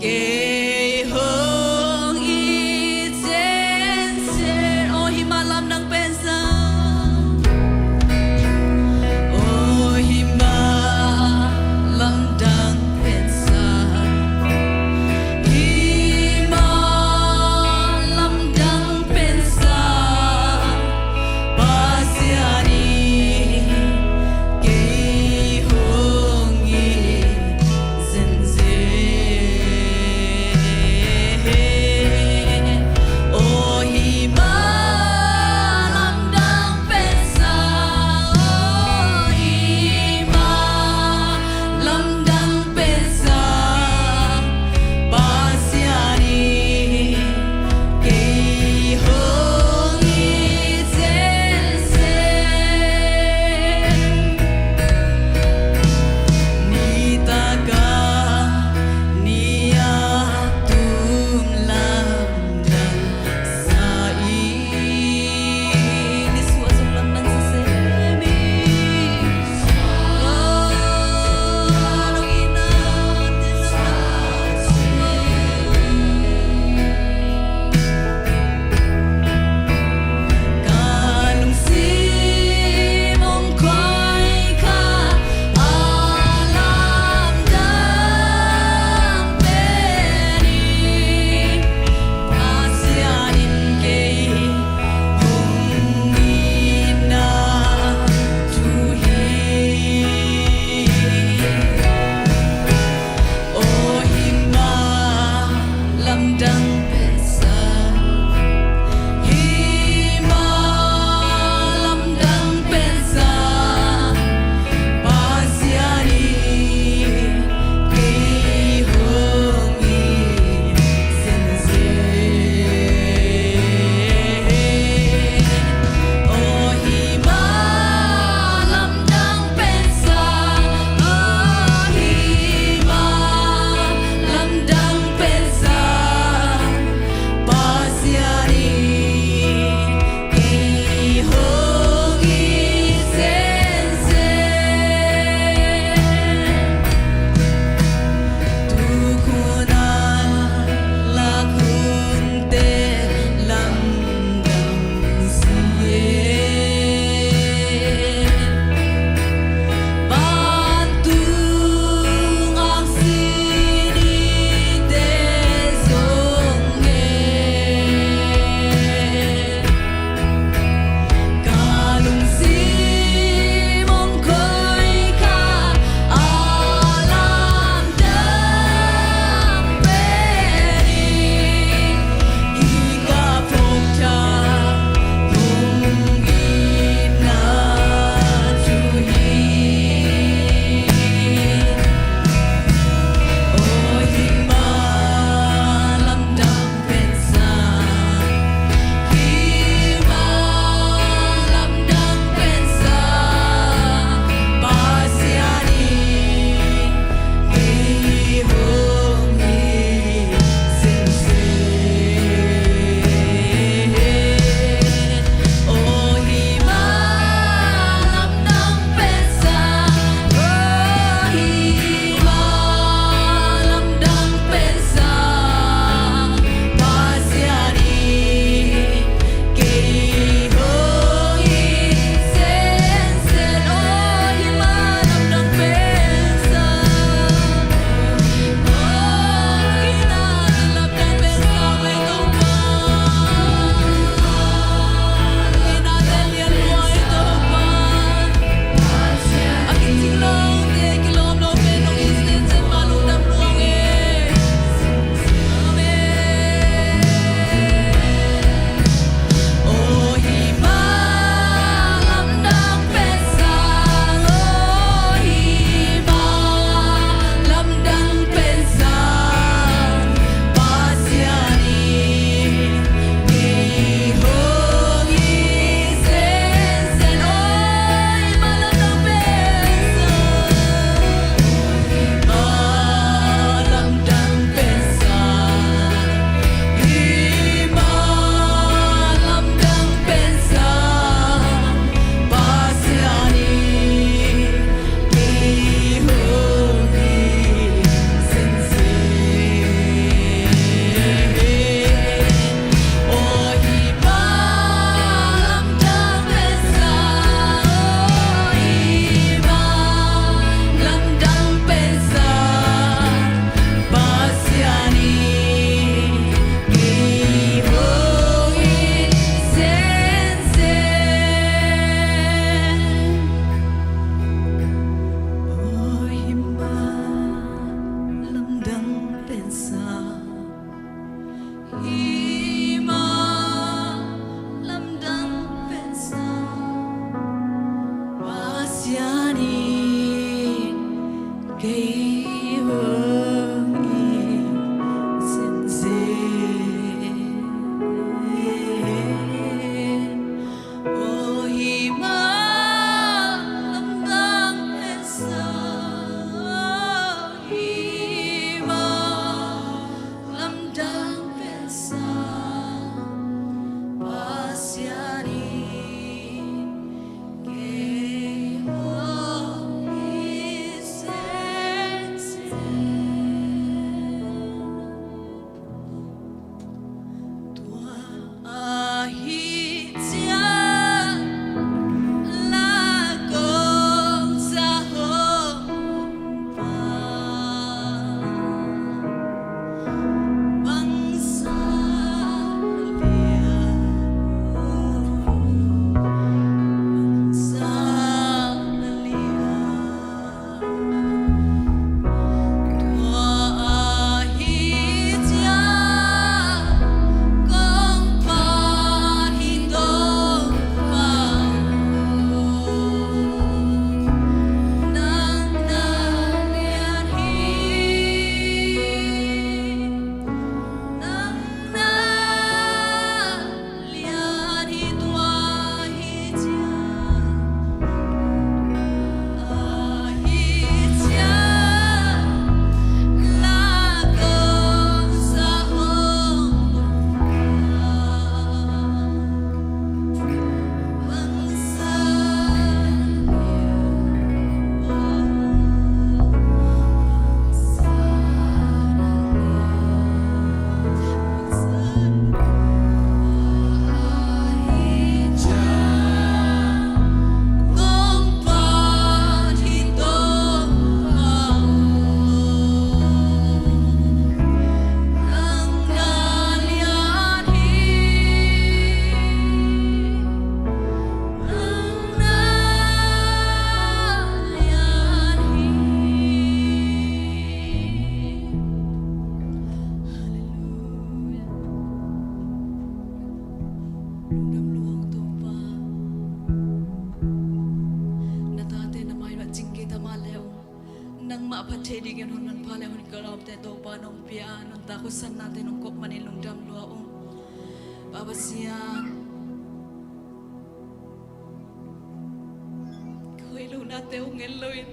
Kei hong it zenzen. Aw hih mah lamdang pen sang. Aw hih mah lamdang pen sang. Hih mah lamdang pen sang. Pasian in kei hong it zenzen. Sa hima lamdang pen sa Pasian in kei hong it zenzen. Oh hima lamdang pen sa, hima lamdang pen sa Pasian in kei hong it zenzen. Tua ahih ciang la kong za hong pa bangsa lian, bangsa lian. Lian hi tua hi ciang, ahi ciang, la kong za hong pa bangsa lian, bangsa Hallelujah. Lungdam lua ung Topa. Na tate na mai mah cing kei ta mah le ung, nangmah phat thei dingin hun manpha le hun kalawmte Topa nong pia a, nuntak hosannate nong kop manin lungdam lua ung. Pa Pasian, ka hoih lohnate hong en loin,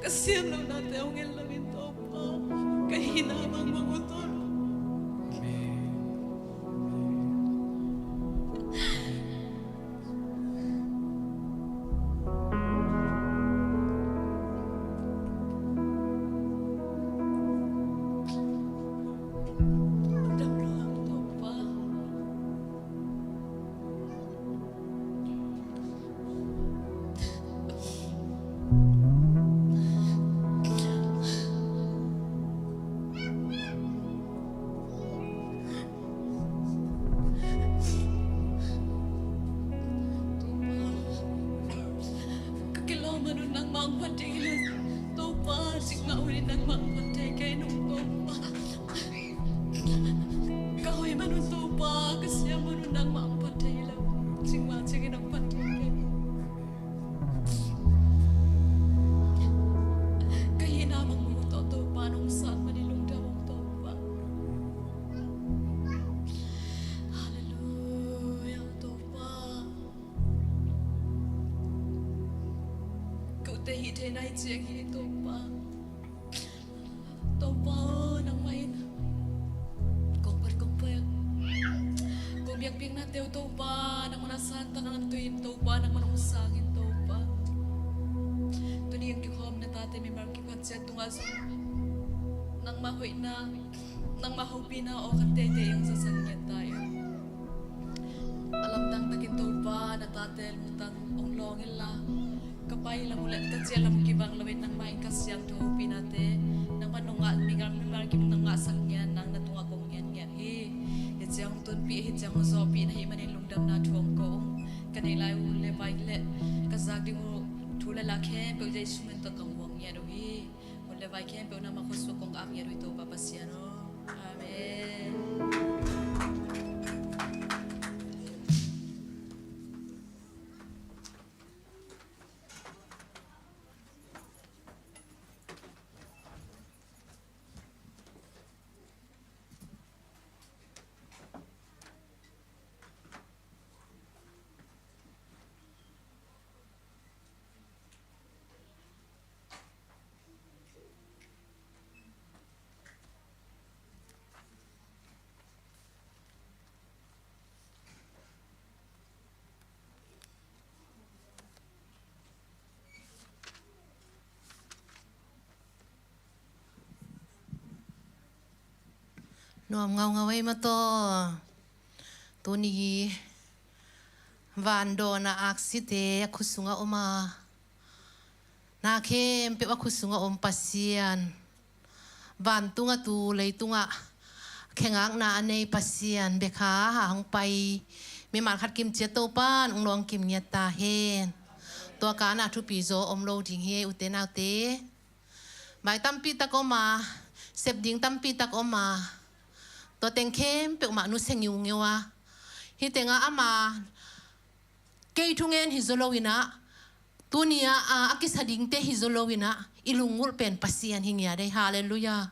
ka siam lohnate hong en loin Topa, ka hihna bang hong ut aw. Lungdam lua ung Topa. Ka kilawm man un nangmah hong phat ding hi lo Topa, cikmah un in nangmah hong phat thei kei nung Topa. Ka hoih man un Topa, ka siam man un nangmah hong phat thei hi lo. Cikmah ciangin hong phat thei kei. Ka hihna bang hong ut aw Topa, nong sang manin lungdam ung Topa. Hallelujah Topa. Kote hih thei nai ciang hi Topa. Topa aw, nangmah in kong phat kong pia, kong biakpiaknate uh Topa nangmah na san tak a nang tui in Topa, nangmah nong sang in Topa. Tuni hong kikhawm na tate mimal kikhat ciat tungah zong nangmah hoihna, nangmah hopihna aw khat teitei hong zasak ngiat ta in. A lamdang takin Topa na tate lungtang hong lawng inla, ka pai lam uh le ka ciah lam uh kibang loin nangmah in ka siangtho hopihnate nangmah nong ngah, mimal mimal kim nong ngahsak ngiat, nang na tungah kong ngiat ngiat hi. Hi ciang hong tunpih, hi ciang hong zawhpih na hih manin lungdamna thu hong ko ung. Ka neih lai uh le vai le ka zak ding uh thu le la khempeuh Jesu min tawh ka hong ngiat uh hi. Le vai khempeuh na ma khut suk kong ka ap ngiat uh i Topa Pasian aw. Amen. Nuam ngaungau ei mataw. Tuni hi vandawn a aksite a khut sungah om a, na khempeuh a khut sungah om Pasian, vantungah tu leitungah khengakna a nei Pasian bek a hong pai mimal khat kim ciat Topan hong lawng kim ngiat ta hen. Tua kana thupi zaw om lo ding hi, ute naute. Vai tampi tak om a, sep ding tampi tak om a, tua teng khempeuh mah nusia ngiungeu a, hih tengah ama kei thungen hi zaw lo in ah, tuni a, a, a kisa dingte hi zaw lo in ah, i lunggulh pen Pasian hi ngiat ei. Halleluiah.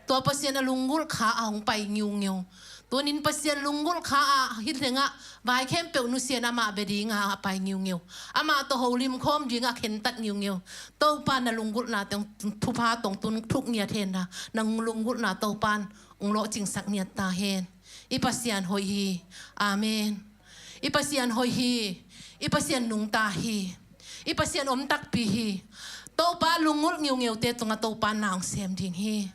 Tua Pasian a lunggulh kha a hong pai ngiungeu. Tunin Pasian lunggulh kha a hih tengah vai khempeuh nusia in amah bia ding a pai ngiungeu. Amah tawh holim khawm ding a khentat ngiungeu. Topa na lunggulhna teng thupha tawh hong thuk ngiat hen la, na lunggulhna Topan hong lawhcingsak ngiat ta hen. I Pasian hoih hi. Amen. I Pasian hoih hi. I Pasian nungta hi. I Pasian om takpi hi. Topa lunggulh ngiungeute tungah Topa na hong sem ding hi.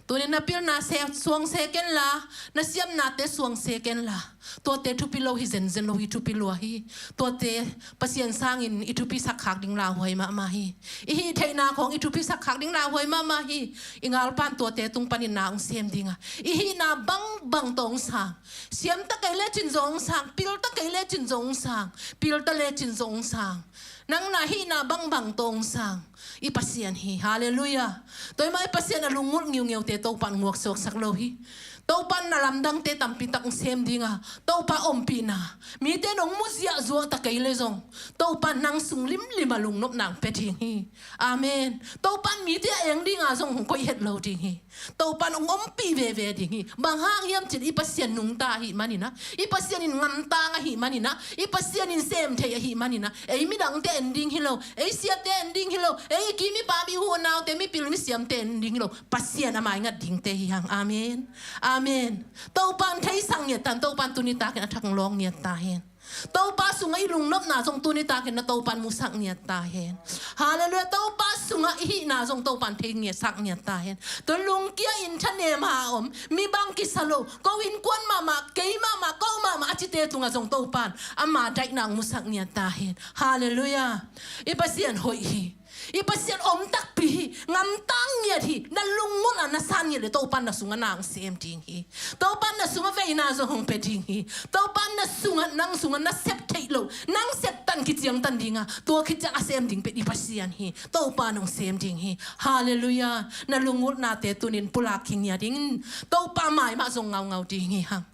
Tunin na pilna se, suang se ken la, na siamnate suang se ken la, tuate thupi lo hi zenzen lo hi, thupi lua hi. Tuate Pasian sangin i thupisak khak ding lauhuai mahmah hi. I hih theihna khawng i thupisak khak ding lauhuai mahmah hi. I ngalpan tuate tung panin na hong sem ding a, i hihna bangbang tawh hong sang. Siamta kei lecin zong hong sang, pilta kei lecin zong hong sang, pilta lecin zong hong sang. Nang na hihna bangbang tawh hong sang i Pasian hi. Halleluiah. Tua ahih manin Pasian a lunggulh ngiungeute Topan nguaksuaksak lo hi. Topan na lamdangte tampi tak hong sem ding a, Topa ompihna, mite nong mu ziahzuah ta kei le zong, Topan nang sung limlim a lungnopna hong pia ding hi. Amen. Topan mite a eng ding a zong hong koih het lo ding hi. Topan hong ompih veve ding hi. Bang hang hiam cih leh i Pasian nungta ahih manin ah, i Pasian in ngamtang ahih manin ah, i Pasian in sem thei ahih manin ah, ei midangte en ding hi lo, ei siate en ding hi lo, ei i kim i pam i u i naute, mipil misiamte en ding hi lo. Pasian a maingat dingte hi hang. Amen. Amen. Topan theisak ngiat ta hen. Topan tuni takin a thak hong lawng ngiat ta hen. Topa sungah i lungnopna zong tuni takin na Topan musak ngiat ta hen. Halleluiah. Topa sungah i hihna zong Topan thei ngiatsak ngiat ta hen. Tua lungkia in thanem a om, mi bang kisa lo, ko innkuan mahmah, kei mahmah, ko mahmah a cite tungah zong Topan ama daihna hong musak ngiat ta hen. Halleluiah. I Pasian hoih hi. I Pasian om takpi hi. Ngamtang ngiat hi. Na lunggulh a na san ngiat leh Topan na sungah na hong sem ding hi. Topan na sungah veina zong hong pia ding hi. Topan na sungah, nang sungah na sep theih loh, nang septan kiciangtan ding a, tua khit ciang a sem ding pen i Pasian hi. Topan hong sem ding hi. Halleluiah. Na lunggulhnate tunin pulak khin ngiat ding. Topa mai mah zong ngaungau ding hi hang.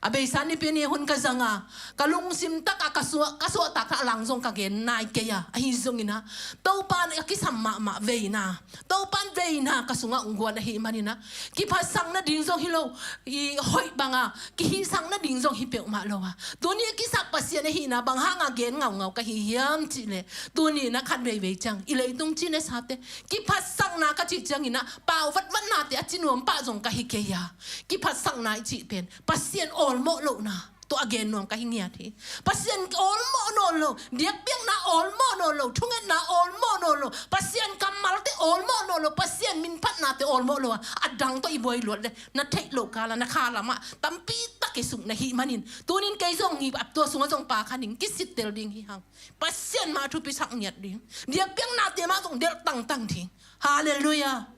A beisa Nipi ni hun ka zang a, ka lungsim tak a ka suah, ka suahtak a lang zong ka gen nai kei a, ahi zongin ah, Topan a kisam mahmah veina, Topan veina ka sungah hong guan ahih manin ah, kiphatsak nading zong hi lo, i hoih bang a kihihsak nading zong hi peuhmah lo a, tuni a kisap Pasian ahihna bang hang a gen ngaungau ka hi hiam cih leh, tuni in ah khat veivei ciang i leitung cih nasate, kiphatsakna ka cih ciangin ah, pau vatvatnate a ci nuam pah zong ka hi kei a, kiphatsakna i cih pen Pasian awlmawh lohna tawh a gen nuam ka hi ngiat hi. Pasian awlmawh nawn lo, biakpiakna awlmawh nawn lo, thungetna awlmawh nawn lo, Pasian kammalte awlmawh nawn lo, Pasian minphatnate awlmawh lo a, a dang tawh i buai luat leh na theih loh kal a na kha lamah tampi tak i suk na hih manin, tunin kei zong hi ap tua sungah zong pa kha ning, kisittel ding hi hang. Pasian mah thupisak ngiat ding. Biakpiaknate mah zong delh tangtang ding. Halleluiah.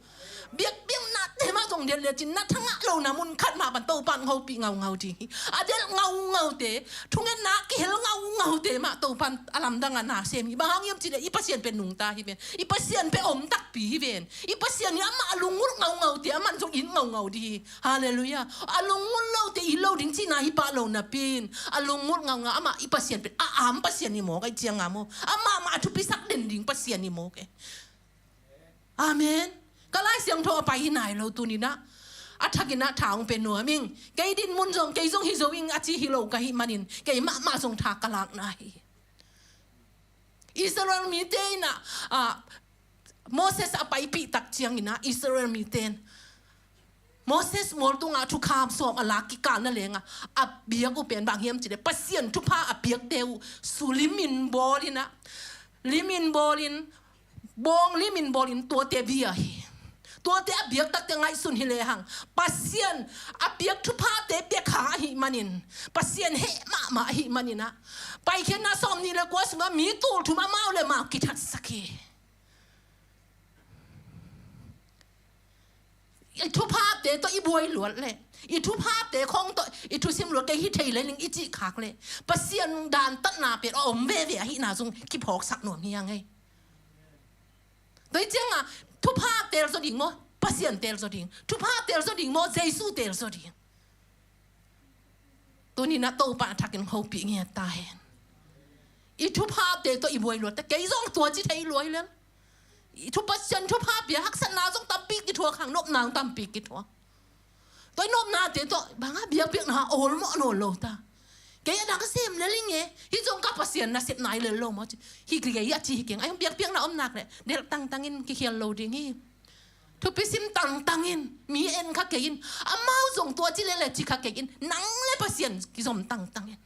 Biakpiaknate mah zong delh lecin na thangah lo na mun khat mah pan Topan hopih ngaungau ding hi. A delh ngaungaute, thungetna kihel ngaungaute mah Topan a lamdang a na sem hi. Bang hang hiam cih leh i Pasian pen nungta hi ven. I Pasian pen om takpi hi ven. I Pasian hi amah a lungngulh ngaungaute a man zong it ngaungau ding hi. Halleluiah. A lungngulh lote it lo ding cihna hi pah lo napi-in, a lungngulh ngaungau amah i Pasian pen a am Pasian hi mawk a, i cianga maw. Amah mah a thupisak den ding Pasian hi mawk e. Amen. Ka Lai Siangtho a pai hi nai lo tuninah a thakinah tha hong pe nuam ing. Kei din mun zong kei zong hi zo ing a ci hi lo ka hih manin kei mahmah zong tha ka lakna hi. Israel mite inah, ah, Moses a paipih tak cianginah Israel mite in Moses mual tungah thukham sawm a lak kikalna lengah a biak uh pen bang hiam cih leh Pasian thupha a piakte uh su limin bawlinah, limin bawlin, bawng limin bawlin tuate bia hi. Tuate a biak takte ngaihsun hi lehang Pasian a piak thuphate piak kha ahih manin, Pasian heh mahmah ahih maninah paikhiatna sawm nih le kua sungah mi tul thum amau le mau kithatsak hi. I thuphate tawh i buai luat leh i thuphate khong tawh i thusim luat kei hi thei lel ing i cih khak leh Pasian dantatna pen a om veve ahihna zong kiphawksak nuam hi a ngei. Tua hi cianga thupha tel zaw ding maw, Pasian tel zaw ding? Thupha tel zaw ding maw, Jesu tel zaw ding? Tuninah Topa a thakin hopih ngiat ta hen. I thuphate tawh i buai luat ta, kei zong tua ci thei luai lel. I thu Pasian thupha pia haksatna zong tampi kithuak hang, nopna zong tampi kithuak. Tua i nopnate tawh banga biakpiakna awlmawh nawn lo ta. Kei a dang sem lel ing e, hi zong ka Pasian nasep nai lel lo maw ci. Hi kei a ci hi keng, ai biakpiakna om nak leh delh tangtangin kikhial lo ding hi. Thupisim tangtangin, mi en kha kei in, amau zong tua ci lele ci kha kei in, nang le Pasian kizom tangtangin.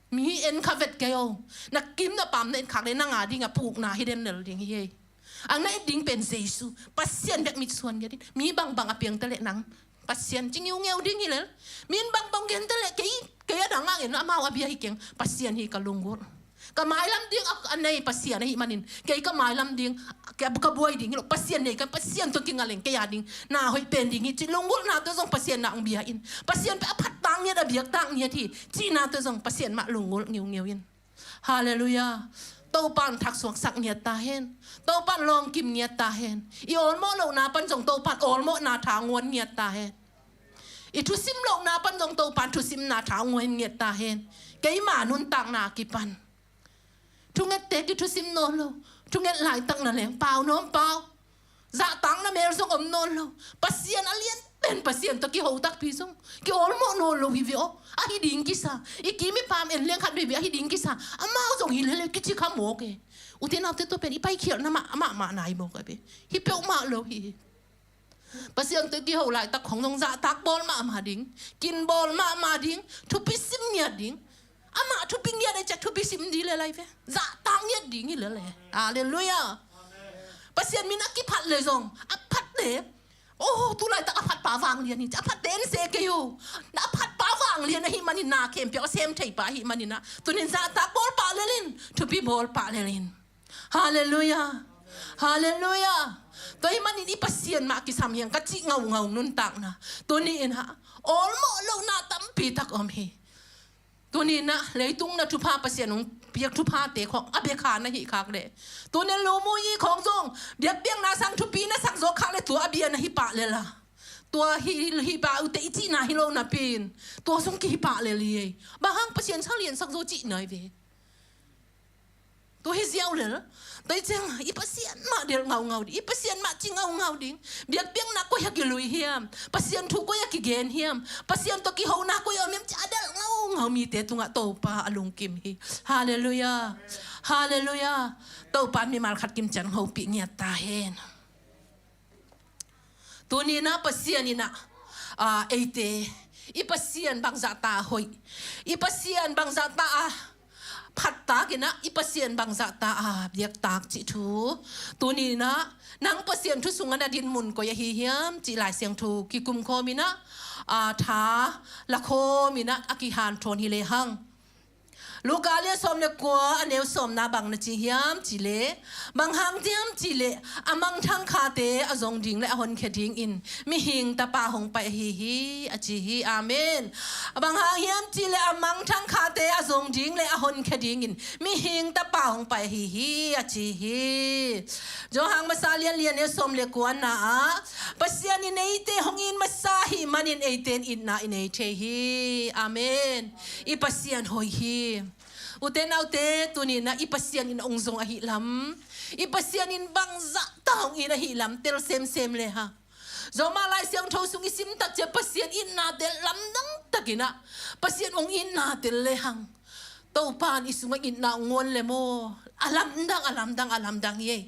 Mi en kha vet kei o, na kim na pam na en khak le nang a dingah pukna hi den lel ding hi ei. Ang na et ding pen Jesu, Pasian bek mitsuan ngiat in, mi bangbang a piang ta leh nang Pasian ci ngiungeu ding hi lel. Mi in bangbang gen ta leh kei, kei a dang a en amau a bia hi keng, Pasian hi ka lunggulh. Ka mailam ding a, a nei Pasian ahih manin kei ka mailam ding, ka, ka buai ding hi lo, Pasian nei ka, Pasian tawh kinga leng kei a ding na hoih pen ding hi ci lunggulhna tawh zong Pasian na hong bia in. Pasian pen a phat tak ngiat, a biak tak ngiat hi cihna tawh zong Pasian mah lunggulh ngiungeu in. Halleluiah. Topan thaksuaksak ngiat ta hen. Topan lawngkim ngiat ta hen. I awlmawh lohna pan zong Topan awlmawhna tha nguan ngiat ta hen. I thusim lohna pan zong Topan thusimna tha nguan ngiat ta hen. Keima nuntakna a kipan thungette kithusim nawn lo. Thunget laitak na leng pau nawm pau. Zahtakna mel zong om nawn lo. Pasian a lian pen Pasian tawh kiho takpi zong kiawlmawh nawn lo hi ve aw. Ahi ding kisa. I kim i pam en leng khat veve ahi ding kisa. Amau zong hi lele kici kha mawk e. Ute naute tua pen i paikhialhna mah, amah mah nai mawk a ve. Hi peuhmah lo hi. Pasian tawh kiho laitak khong zong zahtak bawl mahmah ding, kin bawl mahmah ding, thupi sim ngiat ding. Amah thupi ngiat a ciah thupi sim ding le lai ve. Zahtak ngiat ding hi lele. Halleluiah. Pasian min a kiphat le zong a phat le, oh, tu laitak a phatpa vanglian hi ci a phat den se kei uh. Na a phatpa vanglian ahih manin na khempeuh a sem theipa ahih manin ah tunin zahtak bawl pah lelin, thupi bawl pah lelin. Halleluiah. Halleluiah. Tua ahih manin i Pasian mah kisam hiang ka cih ngaungau nuntakna tuni in ah awlmawh lohna tampi tak om hi. Tuni in ah leitung na thupha Pasian hong piak thuphate khawng a bia kha na hih khak leh, tuni lumuyi khawng zong biakpiakna sang thupi na sak zawk khak leh tua a bia na hi pah lel a. Tua hi, hi pah uh teh i cihna hi lo napi-in tua zong kihi pah lel hi ei. Bang hang Pasian salian sak zaw cihna hi ve. Tua hi ziau lel. Tua hi ciang i Pasian mah delh ngaungau ding, i Pasian mah ci ngaungau ding. Biakpiakna koi a kilui hiam, Pasian thu koi a kigen hiam, Pasian tawh kihona koi a om hiam ci a delh ngaungau mite tungah Topa a lungkim hi. Halleluiah. Halleluiah. Topa mimal khat kim ciang hopih ngiat ta hen. Tuni in ah Pasian in ah, ah, eite i Pasian bangzah ta a hoih, i Pasian bangzah ta a phattak in ah, i Pasian bangzah ta a biaktak cih thu. Tuni in ah nang Pasian thu sungah na dinmun koi ahi hiam cih Lai Siangtho kikum khawm in ah, ah, tha la khawm in ah a kihanthawn hi lehang. Luka lian sawm le kua, a neu sawmna bang na ci hiam cih leh, bang hang hiam cih leh a mangthang khate a zong ding le a honkhia dingin mihing Tapa hong pai ahi hi, a ci hi. Amen. Bang hang hiam cih leh a mangthang khate a zong ding le a honkhia dingin mihing Tapa hong pai ahi hi, a ci hi. Johan masa lian lian neu sawm le kua na ah, Pasian in eite hong it masa ahih manin eite in itna i nei thei hi. Amen. I Pasian hoih hi. Ute naute, tuni in ah i Pasian in hong zong ahih lam, i Pasian in bangzah tak hong it ahih lam tel semsem le hang. Zomaih Lai Siangtho sung i sim tak ciang Pasian itna tel lamdang takin ah, Pasian hong itna tel le hang, Topa in i sungah itna hong ngawn le maw, a lamdang, a lamdang, a lamdang hi ei.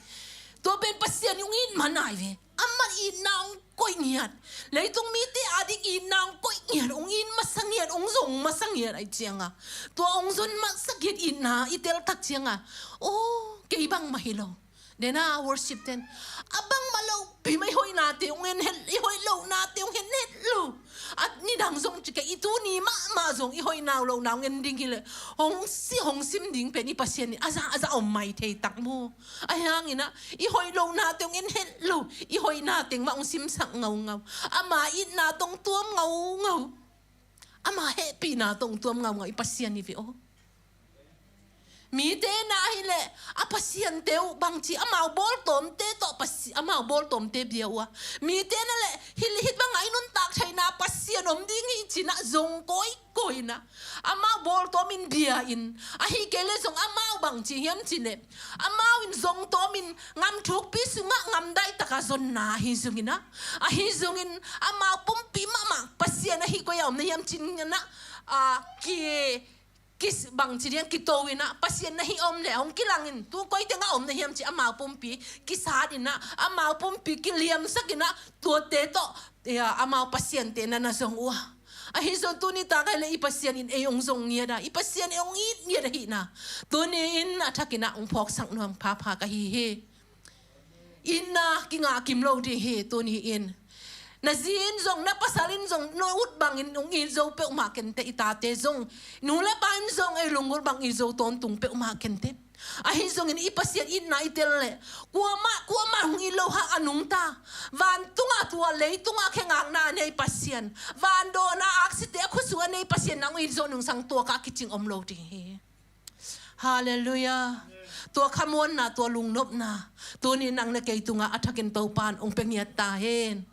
Tua pen Pasian in hong it man ahi ve. Amah itna hong koih ngiat, leitung mite ading itna hong koih ngiat, hong it masa ngiat, hong zong masa ngiat ahih ciangah, tua hong zon masa ngiat itna i tel tak ciangah, aw, kei bangmah hi lo. Dena worship ten, a bangmah lopi mah i hoihnate hong en het, i hoih lohnate hong en het lo. A nidang zong ci kei, i tuni mahmah zong i hoihna lohna hong en ding hi leh, hong si, hong sim ding pen i Pasian in a zah a zah om mai thei tak maw. Ahi hangin ah i hoih lohnate hong en het lo, i hoihna teng mah hong simsak ngaungau, ama itna tawh hong tuam ngaungau, ama hehpihna tawh hong tuam ngaungau i Pasian hi ve aw. Mite na hi leh a pasiante uh bangci, amau bawltawmte tawh Pasi-, amau bawltawmte bia uh a, mite na leh hih, hih bangah i nuntak theihna Pasian om ding hi ci-in ah zong kawikawi in ah, amau bawltawm in bia in, ahih kei leh zong amau bangci hiam cih leh, amau in zong tawm in ngam thukpi sungah ngam daihtaka zonna ahi zongin ah, ahi zongin amau pumpi mahmah Pasian ahih koi-ah om na hiam ci-in ah, a, ki, ki, bangci ding, kito in ah, Pasian na hih om leh hong kilang in, tu koi tengah om na hiam ci-in amau pumpi kisat in ah, amau pumpi kiliamsak in ah, tuate tawh, ya, amau pasiante na na zong uh a. Ahi zong tuni tak ahih leh i Pasian in ei hong zong ngiat a, i Pasian ei hong it ngiat ahihna tuni in a thakin ah hong phawksak nuam phapha ka hi hi. Itna kingah kim lo ding hi tuni in. Na zi in zong, na pasal in zong, na ut bangin hong it zo peuhmah kenteh, i tate zong, nu le pa in zong ei lunggulh bang it zo tawntung peuhmah kenteh. Ahi zongin i Pasian itna i tel leh, kuamah, kuamah hong it lo hang a nungta, vantungah tua leitungah khe ngakna a nei Pasian, van dawnna aksite a khutsung a nei Pasian nang hong it zo nungsang tua kah kicing om lo ding hi. Halleluiah. Tua khamuanna, tua lungnopna tuni nang le kei tungah a thakin Topa in hong pia ngiat ta hen.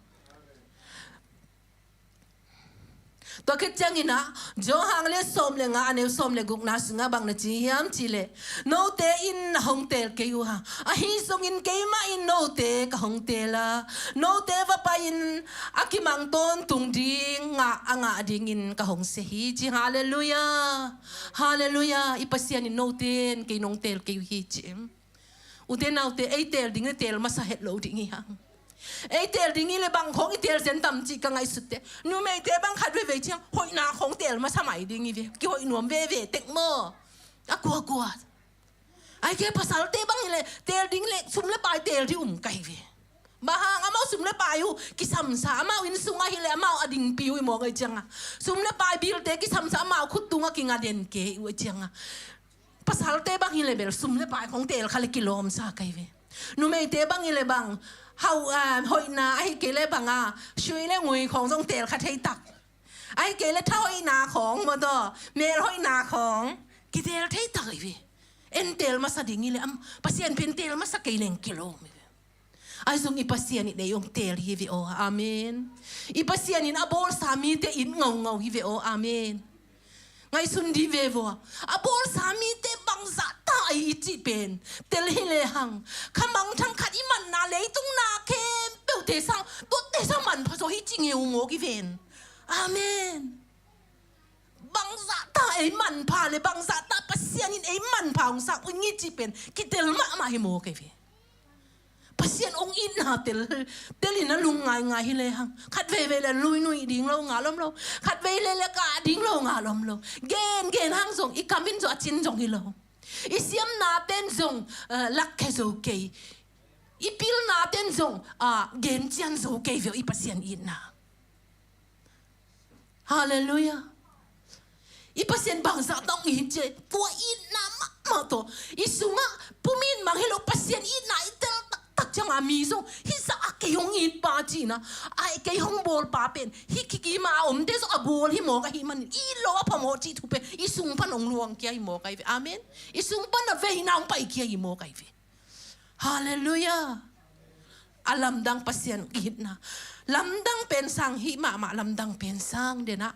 Tua khit ciangin ah, Johan lian sawm le nga, a neu sawm le gukna sungah bang na ci hiam cih leh, note in na hong teel kei uh a, ahi zongin keimah in note ka hong teel a, note va pai-in a kimang tawntung ding ngah a ngah dingin ka hong sia hi, ci. Halleluiah. Halleluiah. I Pasian in note in kei nong teel kei uh hi, ci. Ute naute, ei teel ding le teel masa het lo ding hi hang. Ei teel ding hi leh bang khawng i teel zen tam cih ka ngaihsutte. Numeite bang khat veivei ciang hoihna khawng teel masa mai ding hi ve. Kihoih nuam veve tek maw. A kuakua. Ahih kei leh pasalte bang hi leh teel ding le sum le pai teel ding um ka hi ve. Bang hang, amau sum le pai uh kisamsa, amau inn sungah hi leh amau a dingpi uh hi mawk ahih ciangah, sum le pai bilte kisamsa, amau khut tungah kinga den kei uh ahih ciangah, pasalte bang hi leh bel sum le pai khawng teel kha leh kilawmsa ka hi ve. Numeite bang hi leh bang, hau, ah, hoihna ahih kei leh bang a, sui le ngui khawng zong teel kha thei tak. Ahih kei leh tha hoihna khawng maw, tua mel hoihna khawng kiteel thei tak hi ve. En teel masa ding hi leh, am, Pasian pen teel masa kei leng kilawm hi ve. Ahi zong i Pasian in ei hong teel hi ve aw. Amen. I Pasian in a bawlsa mite it ngaungau hi ve aw. Amen. Ngaihsun dih ve vaw. A bawlsa mite bangzah ta ei i cih pen tel hi lehang, kha mangthang khat i manna leitung na khempeuhte sang, tuate sang manpha zaw hi ci ngeu mawk hi ven. Amen. Bangzah ta ei manpha le bangzah ta Pasian in ei manpha hong sak uh hi cih pen kitel mahmah hi mawk hi ve. Pasian hong itna tel, tel in a lung ngaingai hi lehang, khat veivei le lui nuih ding lo ngal om lo, khat vei le le kah ding lo ngal om lo. Gen, gen hang zong i kam in zong a cin zong hi lo. I siamna ten zong, eh, lakkhia zo kei. I pilna ten zong, ah, gen cian zo kei ve aw i Pasian itna. Halleluiah. I Pasian bangzah tawh hong it ci, tua itna mahmah tawh i sungah pum in mang hi lo, Pasian itna i tel taktak ciangah mi zong hih zah a kei hong it pa cihna, a kei hong bawl pa pen hih kikimah a omte zong a bawl hi mawk ahih manin it lo a phamawh cih thu pen i sung pan hong luang kia hi mawk ahi ve. Amen. I sung pan a veina hong pai kia hi mawk ahi ve. Halleluiah. A lamdang Pasian itna. Lamdang pen sang hih mahmah, lamdang pen sang denah,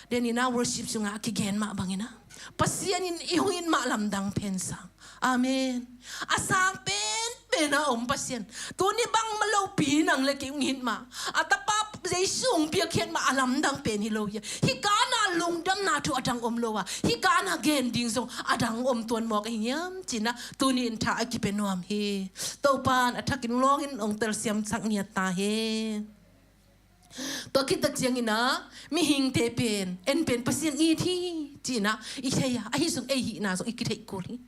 denina worship sungah a kigen mah banginah Pasian in i hong it mah lamdang pen sang. Amen. A sang pen pen a om Pasian. Tuni bangmah lopi nang le kei hong it mah, a tapa Jesu hong piakkhiat mah a lamdang pen hi lo hia? Hih kana lungdamna thu a dang om lo a, hih kana gen ding zong a dang om tuan mawk ahi hiam cinah tuni in tha a kipia nuam hi. Topan a thakin lawngin hong telsiamsak ngiat ta hi. Tua khit tak cianginah mihingte pen en pen Pasian it hi cinah i thei a, ahi zong ei hihna zong i kitheih kul hi.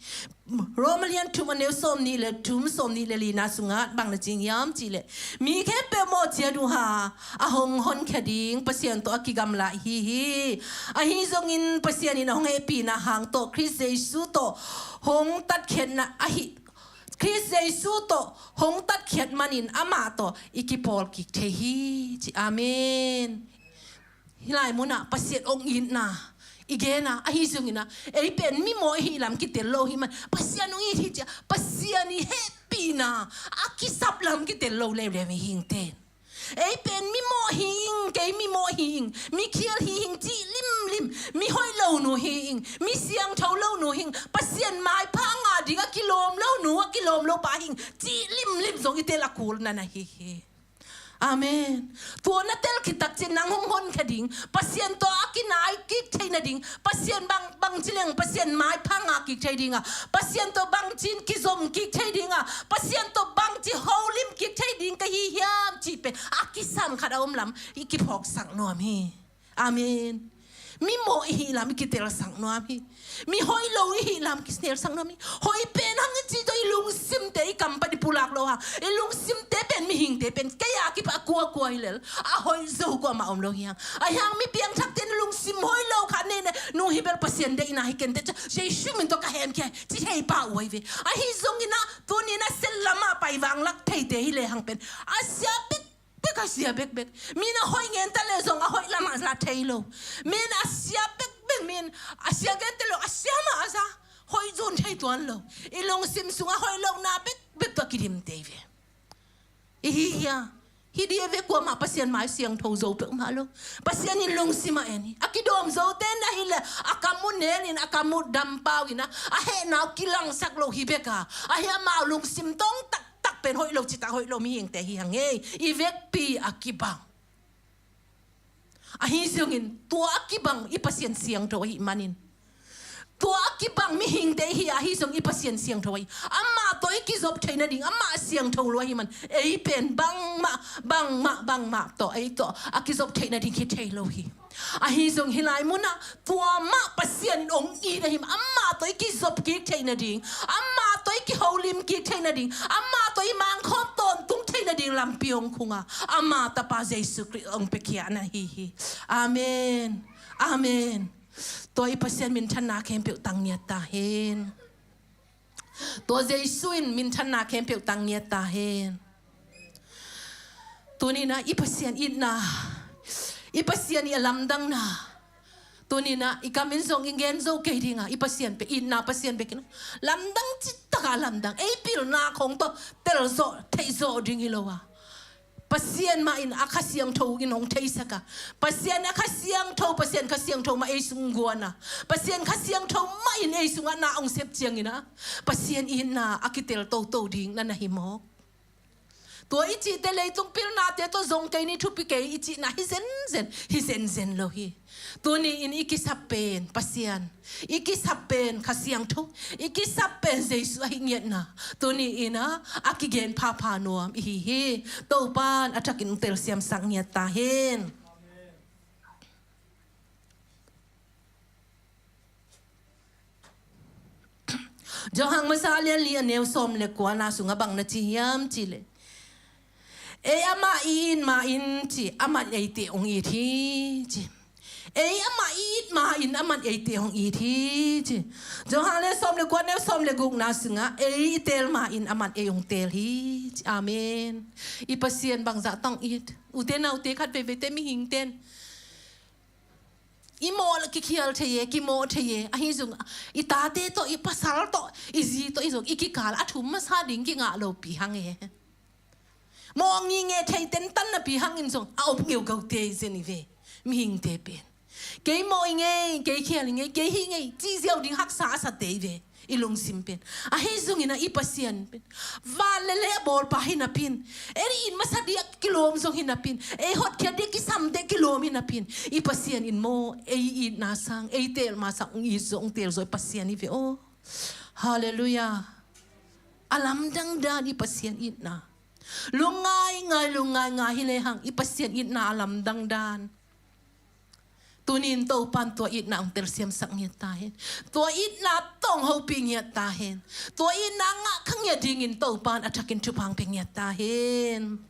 Roma lian thum a neu sawm nih le thum, sawm nih le lina sungah bang na ci hiam cihleh, mi khempeuh mawh ciat uh a, a hong honkhia ding Pasian tawh a kigamla hi hi. Ahi zongin Pasian in a hong hehpihna hang tawh Khrist Jesu tawh hong tatkhiatna ahi, Khrist Jesu tawh hong tatkhiat manin amah tawh i kipawl kik thei hi ci. Amen. Hih lai munah Pasian hong itna i gena, ahi zongina ei pen mimawh i hih lam kitel lo hi man, Pasian hong it hi cia Pasian i hehpihna a kisap lam kitel lo leuleu i hingten. Ei pen mimawh hi ing, kei mimawh hi ing, mikhial hi ing cih limlim, mi hoih lo nu hi ing, mi siangtho lo nu hi ing, Pasian maipha a ngah ding a kilawm lo nu, a kilawm lo pa hi ing cih limlim zong i tel a kul na na hi hi. Amen. Tua na tel khit tak ciang nang hong honkhia ding, Pasian tawh a kinai kik thei nading, Pasian bang, bangci leng Pasian maipha ngah kik thei ding a, Pasian tawh bangci in kizom kik thei ding a, Pasian tawh bangci holim kik thei ding ka hi hiam cih pen a kisam khat a om lam i kiphawksak nuam hi. Amen. Mimawh i hih lam i kitelsak nuam hi. Mi hoih lo i hih lam kitelsak nuam hi. Hoih pen hang i cih tawh i lungsimte i kam pan i pulak lo hang, i lungsimte pen mihingte pen kei a kipan a kuakua hi lel, a hoih zo kuamah om lo hi hang. Ahi hang mi piangthakte in lungsim hoih lo khat nei nei, nu hi bel Pasian deihna hi kente cia Jesu min tawh ka hemkhia hi ci thei pah uh ahi ve. Ahi zonginah tuninah sel lamah pai vanglak theite hi lehang pen a sia bek bek a sia bekbek. Min a hoih ngente le zong a hoih lamah za thei lo. Min a sia bekbek, min a sia ngente le a sia mah a za. Hoih zun thei tuan lo. I lungsim sungah hoih lohna bekbek tawh a kidim tei ve. I hi hia? Hi dih a ve, kuamah Pasian mai siangtho zo peuhmah lo. Pasian in lungsim a en hi. A kidawm zote na hi le a kam uh nelin, a kam uh dampau inah a hehna uh kilangsak lo hi bek a, ahi amau lungsim tawng tak tak pen hoih lo citak hoih lo mihingte hi hang ei. I vekpi a kibang. Ahi zongin tua a kibang i Pasian siangtho ahih manin, tua a kibang mihingte hi a, ahi zong i Pasian siangtho ahi. Amah tawh i kizop theih nading amah siangtho lo ahih man, ei pen bangmah bangmah bangmah tawh ei tawh a kizop theih nading hi thei lo hi. Ahi zong hih lai munah tua mah Pasian hong it ahih man, amah tawh i kizop kik theih nading, amah tawh i kiholim kik theih nading, amah tawh i mangkhawm tawntung theih nading lampi hong khung a, ama tapa Jesu Khrist hong piakhia na hi hi. Amen. Amen. Tua i Pasian minthanna khempeuh tang ngiat ta hen. Tua Jesu in minthanna khempeuh tang ngiat ta hen. Tuninah i Pasian itna, i Pasian i a lamdangna, tuninah i kamin zong i gen zo kei dinga, i Pasian pen itna Pasian bekin lamdang cittaka lamdang. Ei pilna khong tawh telzawh theihzawh ding hi lo a, Pasian mah in a Kha Siangtho in hong theisak a, Pasian a Kha Siangtho, Pasian Kha Siangtho mah ei sung guan a, Pasian Kha Siangtho mah in ei sungah na hong sep ciangin a, Pasian itna a kitel toto ding na na hi mawk. Tua i cihte leitung pilnate tawh zong kei ni, thupi kei i cihna hi zenzen, hi zenzen lo hi. Tuni in i kisap pen Pasian, i kisap pen Kha Siangtho, i kisap pen Jesu ahi ngiatna tuni in a, a kigen phapha nuam i hi hi. Topan a thakin telsiamsak ngiat ta hen. Johan masa lian li a neu sawm le kuana sungah bang na ci hiam cihleh, ei amah i it ma in ci, amah eite hong it hi ci. Ei amah i it ma-in aman eite hong it hi ci. Johan le sawm le kua neu sawm le gukna sungah ei i teel ma-in aman ei hong teel hi ci. Amen. I Pasian bangzah tawh hong it? Ute naute, khat veiveite mihingten i mawh kikhial thei e, kimawh thei e. Ahi zong i tate tawh, i pasal tawh, i zi tawh i zong i kikal a thum masa ding kingah lopi hang e. Mawh ngingeh thei tentan napi hangin zong a om ngeugaute i zen i ve. Mihingte pen kei mawh i ngei, kei khial i ngei, kei hi ngei ci ziau ding haksa a sate i ve. I lungsim pen ahi zongin ah i Pasian pen van le lei a bawlpa hi napi-in, ei it masa ding a kilawm zong hi napi-in, ei hotkhiat ding a kisam ding a kilawm hi napi-in, i Pasian in maw ei itna sang, ei teelma sang hong it zaw, hong teel zaw i Pasian hi ve aw. Halleluiah. A lamdang dan i Pasian itna. Lungngai ngai, lungngai ngai hi lehang i Pasian itna a lamdang dan. Tuni-in Topan tua itna hong telsiamsak ngiat ta hen. Tua itna tawh hong hopih ngiat ta hen. Tua itna ngah kha ngiat dingin Topan a thakin thupha hong pia ngiat ta hen.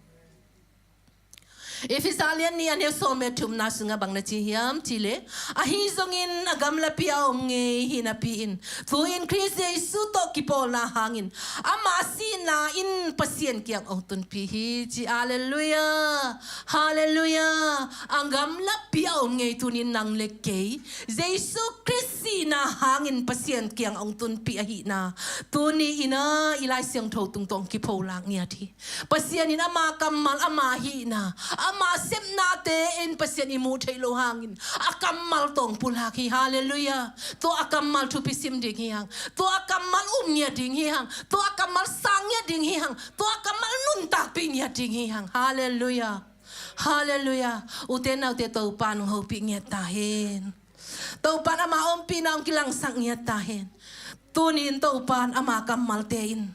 Efesa lian nih a neu sawm le thumna sungah bang na ci hiam cih leh, ahi zongin a gamlapi a om ngei hi napi-in, tu-in Khrist Jesu tawh kipawlna hangin ama sihna in Pasian kiang hong tunpih hi ci. Halleluiah. Halleluiah. A gamlapi a om ngei tuni-in nang le kei Jesu Khrist sihna hangin Pasian kiang hong tunpih ahihna tuni-in ah i Lai Siangtho tungtawn kipholak ngiat hi. Pasian in ama kammal, ama hihna, ama sepnate in Pasian i muh theih loh hangin a kammal tawh hong pulak hi. Halleluiah. Tua a kammal thupi sim ding hi hang. Tua a kammal um ngiat ding hi hang. Tua a kammal sang ngiat ding hi hang. Tua a kammal nuntakpih ngiat ding hi hang. Halleluiah. Halleluiah. Ute naute, Topan hong hopih ngiat ta hen. Topan ama ompihna hong kilangsak ngiat ta hen. Tuni-in Topan ama kammalte in,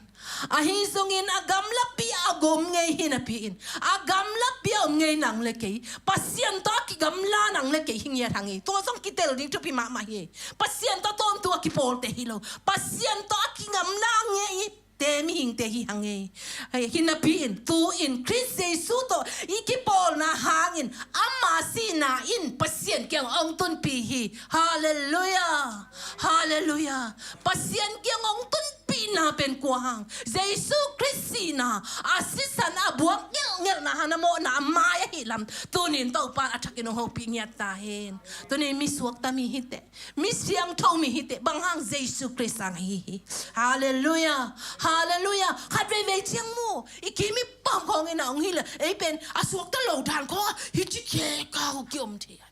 ahi zongin a gamlapi a om ngei hi napi-in, a gamlapi a om ngei nang le kei, Pasian tawh a kigamla nang le kei hi ngiat hang hi. Tua zong kitel ding thupi mahmah hi. Pasian tawh tawntung a kipawlte hi lo, Pasian tawh a kigamla ngei te mihingte hi hang e. Hi napi-in tu-in Khrist Jesu tawh i kipawlna hangin ama sihna in Pasian kiang hong tunpih hi. Halleluiah. Halleluiah. Pasian kiang hong tunpihna pen kua hang? Jesu Khrist sihna, a sisan, a buak ngelhngelhna, hana mawhna a mai ahih lam tuni-in Topan a thakin hong hopih ngiat ta hen. Tuni-in mi suakta mi hi teh, mi siangtho mi hi teh, bang hang? Jesu Khrist sang ahi hi. Halleluiah. Halleluiah. Khat veivei ciang mu, i kim i pam khawng in a hong hi leh ei pen a suakta lo dan khawng ah hi ci khek a kiom thei a.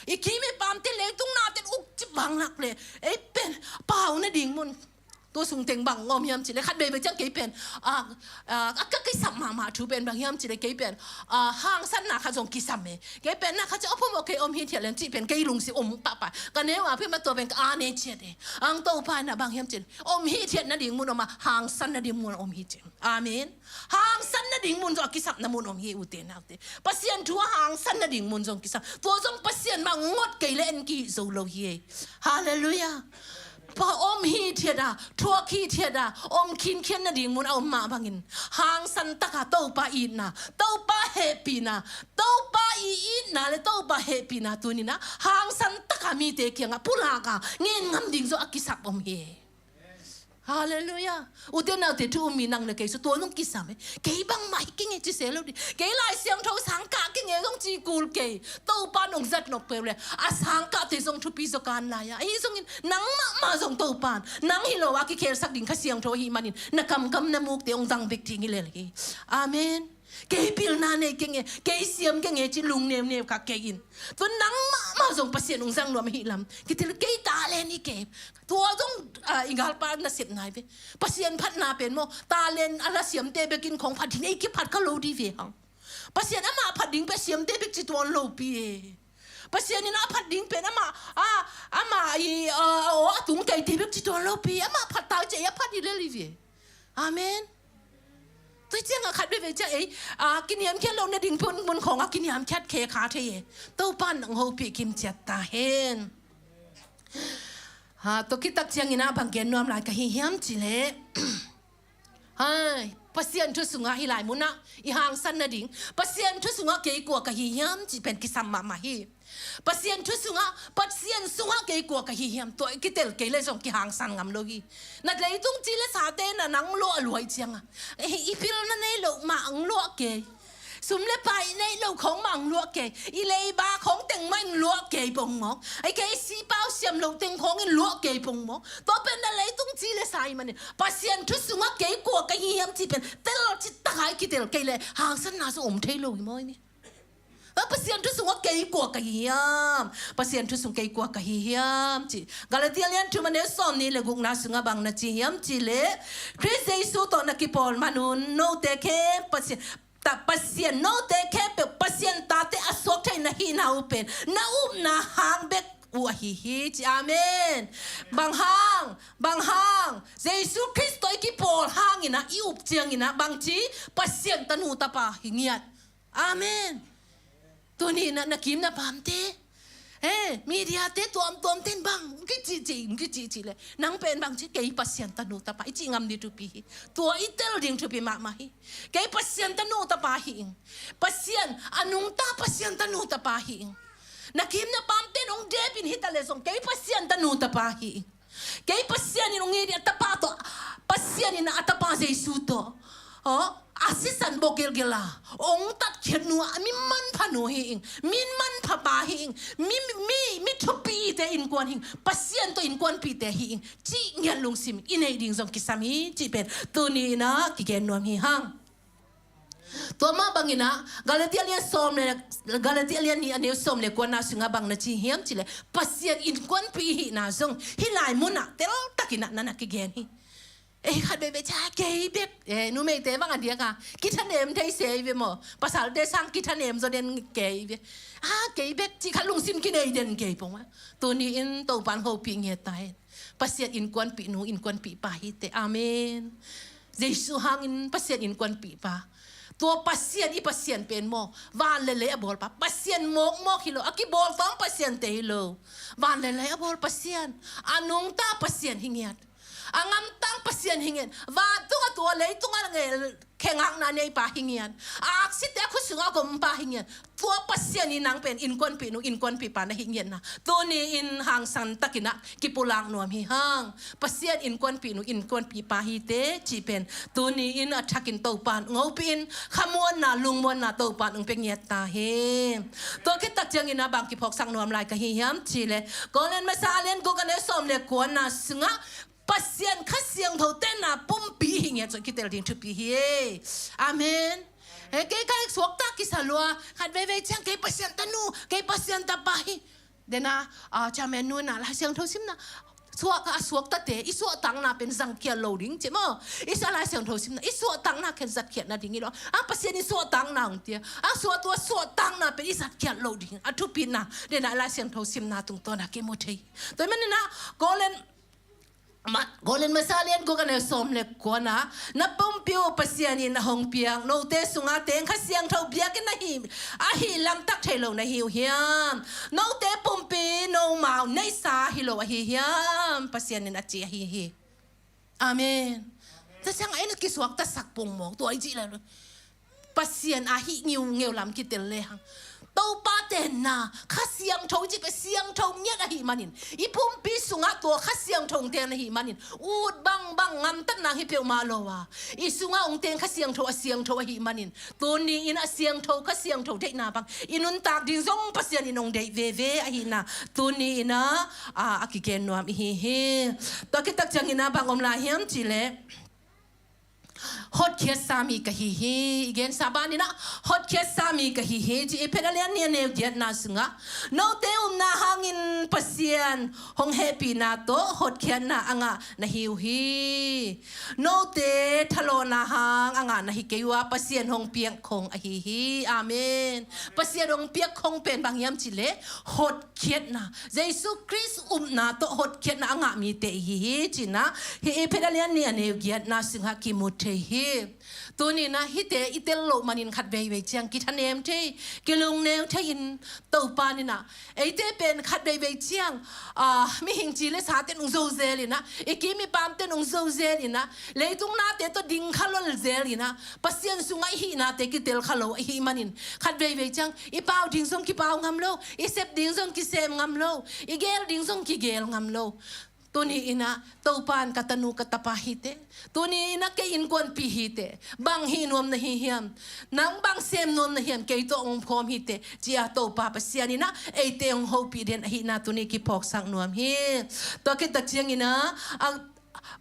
I kim i pamte leitung nate'n uk ci bang lak leh ei pen pau nading mun, tua sung teng bang om hiam cih leh khat veivei ciang kei pen a, a, a ka kisam mahmah thu pen bang hiam cih leh kei pen a, hangsanna khat zong kisam e. Kei pen na khat ciang a pum aw kei om hithiat leng cih pen kei lungsim om pahpah. Ka neu a pen ma tua pen ka aa nei ciat e. Ang Topa in a bang hiam cih leh om hithiat nading mun om a, hangsan nading mun om hi ci. Amen. Hangsan nading mun zong a kisapna mun om hi, ute naute. Pasian thu a hangsan nading mun zong kisap. Tua zong Pasian mah ngot kei leh en kihih zo lo hi. Halleluiah. Pa om hithiat a, thuak hithiat a, om khinkhian nading mun a om mah bangin hangsan taka Topa itna, Topa hehpihna, Topa i itna le Topa hehpihna tuni-in a hangsan taka mite kiangah pulak a ngen ngam ding zong a kisap om hi. Halleluiah. Ute naute, thu um mi nang le kei sung tua zong kisam e. Kei bangmah hi kei nge ci se lo ding. Kei Lai Siangtho sang kah kei nge zong ci kul kei. Topa nong zat nop peuh le a sang kahte zong thupi zaw kan lai a. Ahi zongin nang mahmah zong Topan nang hi lo a kikhelsak ding Kha Siangtho ahih manin na kamkam na mukte hong zang bek ding hi lel hi. Amen. Kei pilna nei kei nge, kei siam kei nge ci lungnemnem kha kei in. Tua nang mahmah zong Pasian hong zang nuam ahih lam kitel kei, talent hi kei. Tua zong a, i galpa nasep nai ve. Pasian phatna pen maw, talent a la siamte bekin khong phat ding, ei kiphat kha lo ding ve hang. Pasian amah phat ding pen siamte bek ci tuan lopi e. Pasian in a phat ding pen amah a, amah i a, a, aw a tung keite bek ci tuan lopi, amah phat ta ci ei a phat hi lel hi ve. Amen. Tua ciangah khat veivei ciang ei a, kiniamkhiat loh nading mun, mun khawngah kiniamkhiat khe kha thei e. Topan nang hopih kim ciat ta hen. Ha, tua khit tak ciangin a bang gen nuam lai ka hi hiam cih leh, hai, Pasian thu sungah hih lai munah i hangsan nading, Pasian thu sungah kei kua ka hi hiam cih pen kisam mahmah hi. Pasian thu sungah, Pasian sungah kei kua ka hi hiam, tua i kitel kei le zong kihangsan ngam lo hi. Na leitung ci le sate na nang luah luai cianga, eh, i pilna nei lo mah ang luah kei. Sum le pai nei lo khong mah ang luah kei. I leiba khong teng mah in luah kei pong mawk. Ai kei sipau siam lo teng khong in luah kei pong mawk. Tua pen na leitung ci le sa i manin Pasian thu sungah kei kua ka hi hiam cih pen tel cih takai kitel kei le hangsanna zong om thei lo hi maw i ni. A Pasian thu sungah kei kua ka hi hiam? Pasian thu sung kei kua ka hi hiam? Ci Galatia lian thum a neu sawm nih le gukna sungah bang na ci hiam cih le, Khrist Jesu tawh na kipawl manun note khem Pasian ta, Pasian note khempeuh Pasian tate a suak thei na hihna uh pen na upna hang bek uh ahi hi ci. Amen. Bang hang, bang hang, Jesu Khrist tawh i kipawl hanginah i up cianginah bang ci? Pasian tanu tapa hi ngiat. Amen. Tuni na, na kim na pamte, eh, media te tuamtuam ten bang kicihcih, kicihcih le nang pen bang ci? Kei Pasian tanu tapa i cih ngam ding thupi hi. Tua i tel ding thupi mahmah hi. Kei Pasian tanu tapa hi ing. Pasian a nungta Pasian tanu tapa hi ing. Na kim na pamte nong depin hita le zong kei Pasian tanu tapa hi ing. Kei Pasian in ong it ding a tapa tawh, Pasian in a tapa Jesu tawh, aw, a sisan bawk gelgel a ong tatkhiat nu a mi manpha nu hi ing, mi manpha pa hi ing, mi, mi, mi thupite innkuan hi ing. Pasian tawh innkuanpihte hi ing cih ngiat lungsim i neih ding zong kisam hi cih pen tuni inah kigen nuam hi hang. Tua mah banginah Galatia lian sawm le, Galatia lian nih a neu sawm le kuana sungah bang na ci hiam cih le, Pasian innkuanpih hihna zong hih lai munah teltakinah na na kigen hi. Eh, khat veivei ca kei bek, eh, numeite bang a diaka kithanem thei se i ve maw? Pasalte sang kithanem zaw den kei ve. Ah, kei bek cih khat lungsim kinei den kei pong a. Tuni in Topan hopih ngiat ta hen. Pasian innkuanpih nu, innkuanpih pa hi teh. Amen. Jesu hangin Pasian innkuanpih pa. Tua Pasian, i Pasian pen maw, van le lei a bawlpa, Pasian mawkmawk hi lo, a kibawl tawm Pasian te hi lo. Van le lei a bawl Pasian, a nungta Pasian hi ngiat, a ngamtang Pasian hi ngiat. Vantung a tua leitung a ngel khengakna neipa hi ngiat, a aksite a khut sungah a gompa hi ngiat. Tua Pasian in nang pen innkuanpih nu, innkuanpih pa na hi ngiatna tuni in hangsan takinah kipulak nuam hi hang. Pasian innkuanpih nu, innkuanpih pa hi teh cih pen tuni in a thakin Topan ong hopih in, khamuanna lungmuanna Topan ong pia ngiat ta hi. Tua khit tak ciangin a bang kiphawksak nuam lai ka hi hiam cih le, Korin masa a lian guk a neu sawm le kuana sungah Pasian Kha Siangtho tenna pumpi hi ngiat zong kitel ding thupi hi. Amen. He, kei ka suakta kisa lua, khat veivei ciang kei Pasian tanu, kei Pasian tapa hi. Dena, ah, chairman nu na Lai Siangtho simna, suak a suaktate i suahtakna pen zangkhiat lo ding ci maw? I sa Lai Siangtho simna i suahtakna khen zatkhiat nading hi lo. A Pasian i suahtakna ong tia, a suah tua suahtakna pen i zatkhiat lo ding a thupina dena Lai Siangtho simna tungtawna kimu thei. Tua hi maninah Korin Ma, Korin masa lian guk a neu sawm le kuana, na pumpi uh Pasian in a hong piak note sungah teng Kha Siangtho biakinn ahi, ahi lamtak thei lo na hi uh hiam? Note pumpi nomau neihsa hi lo ahi hiam? Pasian in a ci ahi hi. Amen. Tua ciang a en kisuaktasak pongmawk tua i cih le lo. Pasian a hih ngiungeu lam kitel lehang Topa tenna Kha Siangtho i cih pen siangtho ngiat ahih manin, i pumpi sungah tua Kha Siangtho ong ten ahih manin, ut bangbang ngamtatna hi peuhmah lo a, i sungah ong ten Kha Siangtho a siangtho ahih manin, tuni in a siangtho Kha Siangtho deihna bang i nuntak ding zong Pasian in ong deih veve ahihna tuni inah a, a kigen nuam ihi hi. Tua khit tak ciangin a bang om lai hiam cih leh, hotkhiatsa mi ka hi hi. I gensa baninah hotkhiatsa mi ka hi hi ci. Efesa lian nih a neu giatna sungah, note upna hangin Pasian hong hehpihna tawh hotkhiatna a ngah na hi uh hi. Note thalawhna hang a ngah na hi kei uh a, Pasian hong piak khong ahi hi. Amen. Pasian hong piak khong pen bang hiam cih leh hotkhiatna, Jesu Khrist upna tawh hotkhiatna a ngah mite ihi hi cinah hih Efesa lian nih a neu giatna sungah kimu thei hi. Tuni in ah hihte i tel loh manin khat veivei ciang kithanem thei, kilungneu thei in, Topa in ah eite pen khat veivei ciang, aa, mihing ci le sa ten hong zo zel in ah, i kim i pam ten hong zo zel in ah, leitung nate tawh ding kha lol zel in ah, Pasian sungah i hihnate kitel kha lo ahih manin, khat veivei ciang i pau ding zong kipau ngam lo, i sep ding zong kisem ngam lo, i gel ding zong kigel ngam lo. Tuni in ah Topa in ka tanu ka tapa hi teh, tuni in ah kei innkuanpih hi teh, bang hih nuam na hi hiam, nang bang sem nuam na hiam, kei tawh hong phawm hi teh, ci-a Topa Pasian in ah eite hong hopih den ahihna tuni kiphawksak nuam hi. Tua khit tak ciangin ah, a,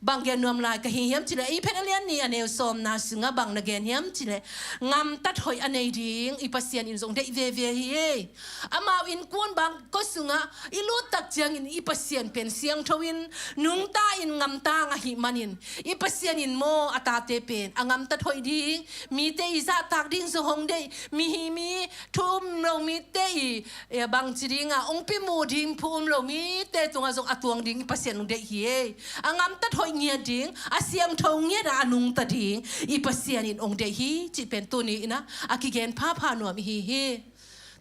bang gen nuam lai ka hi hiam cih leh, Efesa a lian nih a neu sawmna sungah bang na gen hiam cih leh, ngamtat hoih a nei ding i Pasian in zong deih veve hi. Amau innkuan bang kua sungah i lut tak ciangin i Pasian pen siangtho in, nungta in, ngamtang ahih manin, i Pasian in maw a tate pen a ngamtat hoih ding, mite i zahtak ding zong hong deih, mi hi mi thu um lo mite i, eh, bangci ding a hong pi mu ding thu um lo mite tungah zong a tuang ding i Pasian hong deih hi. A ngamtat hoih ngiat ding, a siangtho ngiat a, a nungta ding i Pasian in hong deih hi cih pen tuni in ah a kigen phapha nuam i hi hi.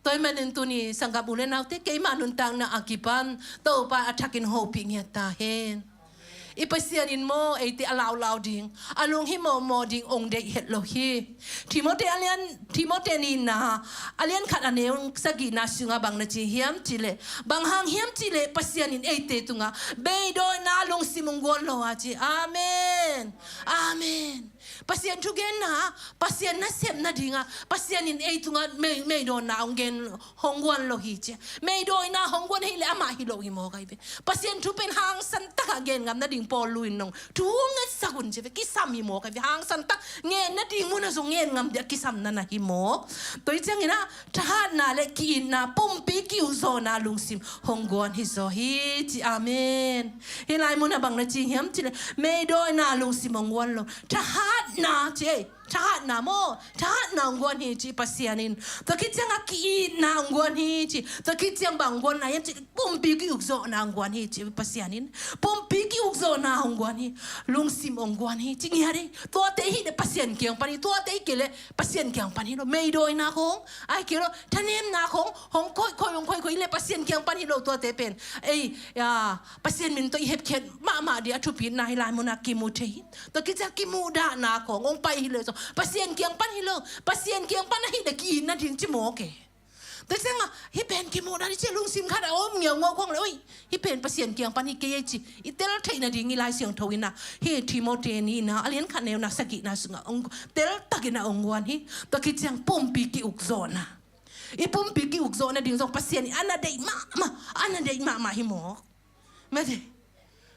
Tua ahih manin tuni sanggam u le naute, keima nuntakna a kipan Topa a thakin hopih ngiat ta hen. I Pasian in maw eite a laulau ding, a lunghimawhmawh ding hong deih het lo hi. Timote a lian, Timote nihna a lian khat a neu sagihna sungah bang na ci hiam cih leh, bang hang hiam cih leh Pasian in eite tungah beidawina lungsim hong guan lo a ci. Amen. Amen. Pasian thugenna, Pasian nasep nadingah Pasian in ei tungah mei, meidawnna hong gen, hong guan lo hi ci. Meidawina hong guan hi leh amah hi lo hi mawk ahi ve. Pasian thu pen hangsan takah gen ngam nading Paul lu in nong thu ngetsak un ci ve. Kisam hi mawk ahi ve. Hangsan tak ngen nading munah zong ngen ngam ding a kisamna na hi mawk. Tua hi ciangin ah thahatna le ki-itna, pumpi ki-ukzawhna lungsim hong guan hi zaw hi ci. Amen. Hih lai munah bang na ci hiam cih leh, meidawina lungsim hong guan lo, thahatna ci ei. Thahatna maw, thahatna hong guan hi ci Pasian in. Tua khit ciangah ki-itna hong guan hi ci. Tua khit ciang bang hong guan lai hiam cih leh, pumpi ki-ukzawhna hong guan hi ci Pasian in. Pumpi ki-ukzawhna hong guan hi. Lungsim hong guan hi ci ngiat ei. Tuate hi leh Pasian kiang pan hi. Tuate hi kei leh Pasian kiang pan hi lo. Meidawina khong, ahih kei leh thanemna khong hong khoih khoih, hong khoih khoih hi leh Pasian kiang pan hi lo tuate pen. Ei, ya, Pasian min tawh i hepkhiat mahmah ding a thupitna hih lai munah kimu thei hi. Tua khit ciang kimuhdahna khong hong pai hi leh zong Pasian kiang pan hi lo. Pasian kiang pan ahih leh ki-it nading ci mawk e. Tua ciangah hih pen kimuhdah ding ci a lungsim khat a om ngiaungau khong leh, oi, hih pen Pasian kiang pan hi kei ei ci i tel theih nading i Lai Siangtho in ah, hih Timote nihna a lian khat neuna sagihna sungah hong teltakin ah hong guan hi. Tua khit ciang pumpi ki-ukzawhna. I pumpi ki-ukzawh nading zong Pasian in a na deih mahmah, a na deih mahmah hi mawk. Mate.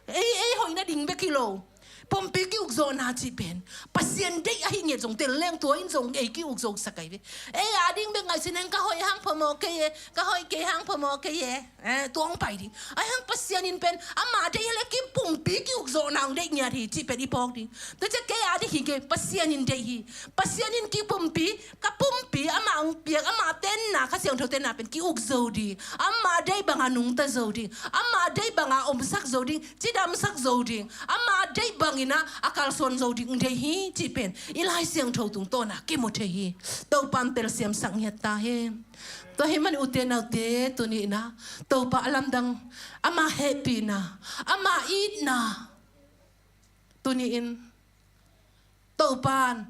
Ei, ei hoih nading bek hi lo. Pumpi ki-ukzawhna cih pen Pasian deih ahih ngiat zong tel leng tua in zong ei ki-ukzawhsak ahi ve. Ei a ding bek ngaihsun hang, ka hoih hang phamawh kei e, ka hoih kei hang phamawh kei e. Eh, tua hong pai ding. Ahih hang Pasian in pen amah deih hi leh ki pumpi ki-ukzawhna hong deih ngiat hi cih pen i phawk ding. Tua ciang kei a ding hi kei, Pasian in deih hi. Pasian in ki pumpi, ka pumpi amah hong piak, amah tenna, Kha Siangtho tenna pen ki-ukzo ding, amah deih banga nungta zo ding, amah deih banga omsak zo ding, cidamsak zo ding, amah deih bangin ah a kalsuan zo ding deih hi cih pen i Lai Siangtho tungtawn ah kimu thei hi. Topa'n telsiamsak ngiat ta hen. Tua ahih manin ute naute, tuni in ah Topa a lamdang, ama hehpihna, ama itna, tuni in Topa'n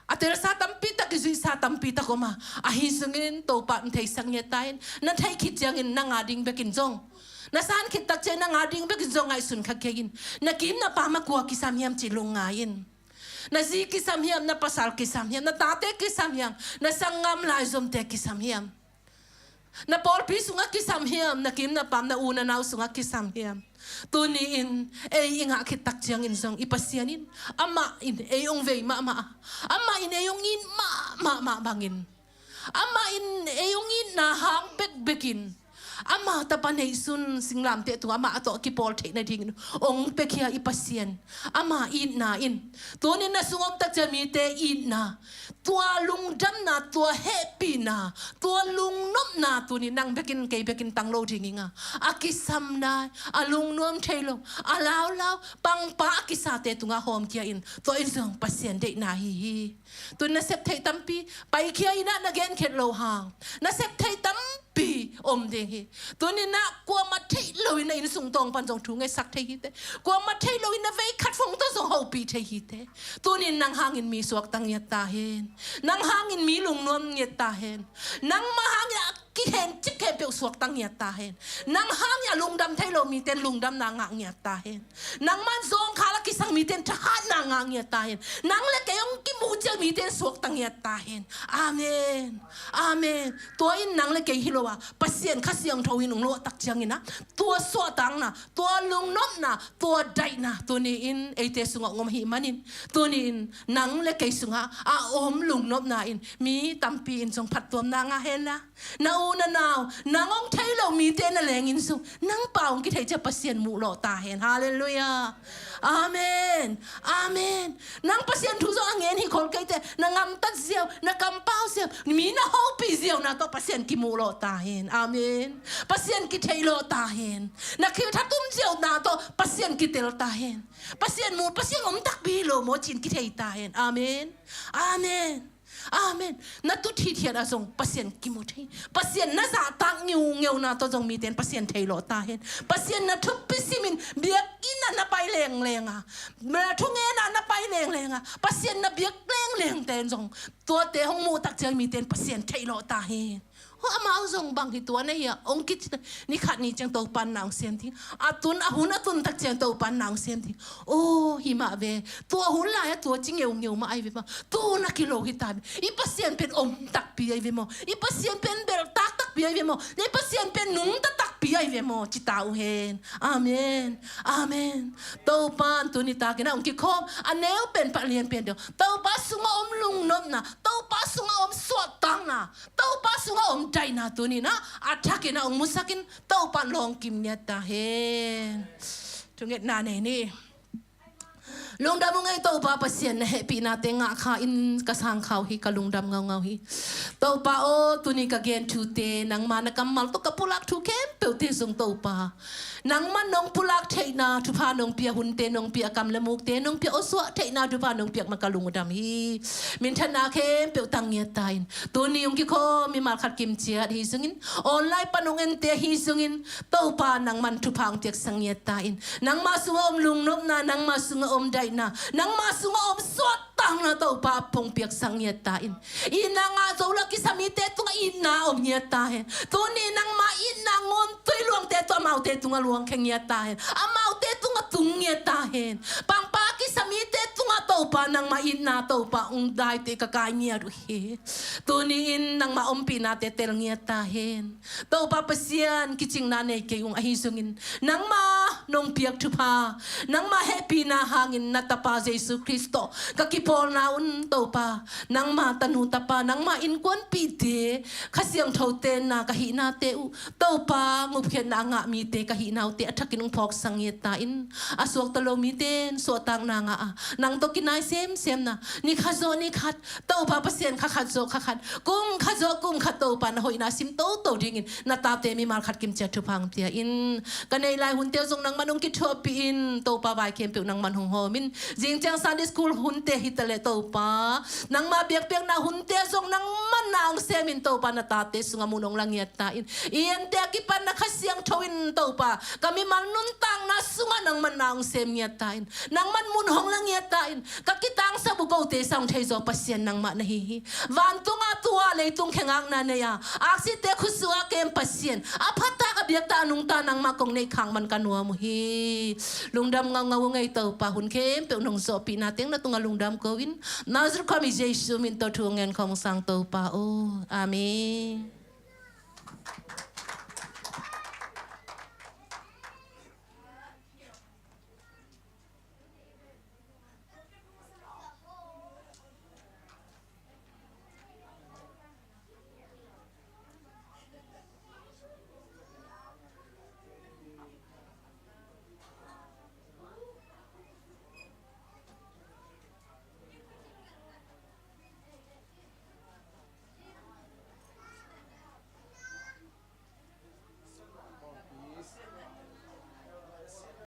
a telsa tampi tak, i zuihsa tampi tak om a, ahi zongin Topa'n theisak ngiat ta in. Na theih khit ciangin nang a ding bekin zong, na san khit tak ciang nang a ding bekin zong ngaihsun kha kei in. Na kim na pam ah kua kisam hiam cih lungngai in. Na zi kisam hiam, na pasal kisam hiam, na tate kisam hiam, na sanggam laizomte kisam hiam? Na pawlpi sungah kisam hiam, na kim na pam, na u na nau sungah kisam hiam? Tuni in ei i ngah khit tak ciangin zong i Pasian in, amah in ei hong vei mahmah a, amah in ei hong it mahmah mah bangin, amah in ei hong itna hang bekbekin, Ama tapa neihsun singlamteh tungah amah a tawh kipawl theih nadingin hong piakhia i Pasian, ama itna in, tunin na sung omtak ciang mite itna, tua lungdamna, tua hehpihna, tua lungnopna tunin nang bekin kei bekin tang lo ding hi nga. A kisam nai, a lungnuam thei lo, a laulau, pangpa a kisate tungah hawmkhia in, tua in zong Pasian deihna hi hi. Tun na sep theih tampi paikhia in ah, na genkhiat lo hang na sep theih tampi om ding hi. Tunin ah kuamah theih loin na inn sung tawng pan zong thu ngetsak thei hi teh. Kuamah theih loin na vei khat fong tawh zong hopih thei hi teh. Tunin nang hangin mi suakta ngiat ta hen. Nang hangin mi lungnuam ngiat ta hen. Nangmah hangin a kikhen cik khempeuh suakta ngiat ta hen. Nang hangin a lungdam thei lo mite in lungdamna ngah ngiat ta hen. Nangman zawngkhal a kisang mite in thahatna ngah ngiat ta hen. Nang le kei hong kimu ciang mite in suakta ngiat ta hen. Amen. Amen. Tua in nang le kei hi lo a, Pasian Kha Siangtho in hong luahtak ciangin ah, tua suahtakna, tua lungnopna, tua daihna tuni in eite sungah hong om ahih manin, tuni in nang le kei sungah a om lungnopna in mi tampi in zong phattuamna ngah hen la. Na u na nau, nang hong thei lo mite na leng in zong nang pau hong kithei ciang Pasian muh lawh ta hen. Halleluiah. Amen. Amen. Nang Pasian thu zong a ngen hi khol kei teh, na ngamtat ziau, na kampau ziau, mi na hopih ziauna tawh Pasian kimuh lawh ta hen. Amen. Pasian kithei lawh ta hen. Na khitha tum ziauna tawh Pasian kitel ta hen. Pasian mu, Pasian om takpi hi lo maw ci-in kithei ta hen. Amen. Amen. Amen. Na tut hithiat ah zong Pasian kimu thei. Pasian na zahtak ngiungeuna tawh zong mite in Pasian thei lawh ta hen. Pasian na thupi simin biakinn ah na pai lengleng a, na thungen ah na pai lengleng a, Pasian na biak lenglengte in zong tuate hong muhtak ciang mite in Pasian thei lawh ta hen. Hua amau zong bang hi tua na hi a, hong kici ni khat ni ciang Topan na hong sem ding. A tun, a hun a tun tak ciang Topan na hong sem ding. Oh, hi mah ve. Tua hun lai a tua ci ngeungeu mah ai ve maw. Tu na kilo hi ta ve. I Pasian pen om takpi ai ve maw. I Pasian pen beltak takpi ai ve maw. I Pasian pen nungta takpi ai ve maw. Ci ta uh hen. Amen. Amen. Topan tuni takin ah hong kikhawm. A neu pen pah lian pen deuh. Topa sungah om lungnopna. Topa sungah om suahtakna. Topa sungah om daihna tuni in ah a thakin ah hong musakin Topa lawngkim ngiat ta hen. Thungetna nei ni. Lungdam ung ei Topa Pasian, na hehpihnate ngah kha in ka sang kha uh hi, ka lungdam ngaungau hi. Topa aw, tuni ka gen thute nangma na kammal tawh ka pulak thu khempeuhte zong Topa nangman nong pulak theihna thupha nong pia, hunte nong pia, a kam le mukte nong pia, awsuah theihna thupha nong piak man ka lungdam hi. Minthanna khempeuh tang ngiat ta in. Tuni hong kikhawm mimal khat kimciat ahi zongin, online pan hong ente ahi zongin, Topa nangman thupha hong piaksak ngiat ta in. Nangma sungah om lungnopna, nangma sungah om daihna, nangma sungah om suahtakna Topa hong piaksak ngiat ta in. Itna ngah zo lo a kisa mite tungah itna om ngiat ta hen. Tuni nangma itna ngun tui luangte tawh amaute tungah luangkhia ngiat ta hen. Amaute tungah tung ngiat ta hen. Pangpa a kisa mite tungah Topa nangma itna Topa hong daite ka kai ngiat uh hi. Tuni in nangma ompihnate tel ngiat ta hen. Topa Pasian, kicingna nei kei ung ahi zongin, nangma nong piak thupha, nangma hehpihna hangin na Tapa Jesu Khrist tawh ka kipawlna un Topa, nangma tanu tapa, nangma innkuanpihte, Kha Siangthote na ka hihnate uh Topa, ngupkhiatna a ngah mite ka hihna uhte a thakin hong phawksak ngiat ta in. A suakta lo mite in suahtakna ngah a, nang tawh kinai semsemna, ni khat zawh ni khat, Topa Pasian, kha khat zawh kha khat, kum khat zawh kum khat Topa na hoihna sim toto dingin na tate mimal khat kimciat thupha hong pia in. Ka neih lai hunte uh zong nangman hong kithuahpih in. Topa vai khempeuh nangman hong hawm in. Zing ciang Sunday school hunte hi ta leh Topa, nangma biakpiakna hunte uh zong nangman na hong sem in. Topa na tate sungah mun hong la ngiat ta in. I ente a kipan na Kha Siangtho in Topa ka mimal nuntakna sungah nangman na hong sem ngiat ta in. Nangman mun hong la ngiat ta in. Ka kitangsa bu kote sang thei zaw Pasian nangmah na hi hi. Vantung a tua leitung khengakna nei a, aksite khutsuk a kem Pasian, a phatak a biaktak a nungta nangmah kong neih khak man ka nuam uh hi. Lungdam ngaungau ung ei Topa, hun khempeuh nong zawhpihna teng na tungah lungdam ko in. Nazareth khuami Jesu min tawh thu ngen khawm sang Topa aw. Amen.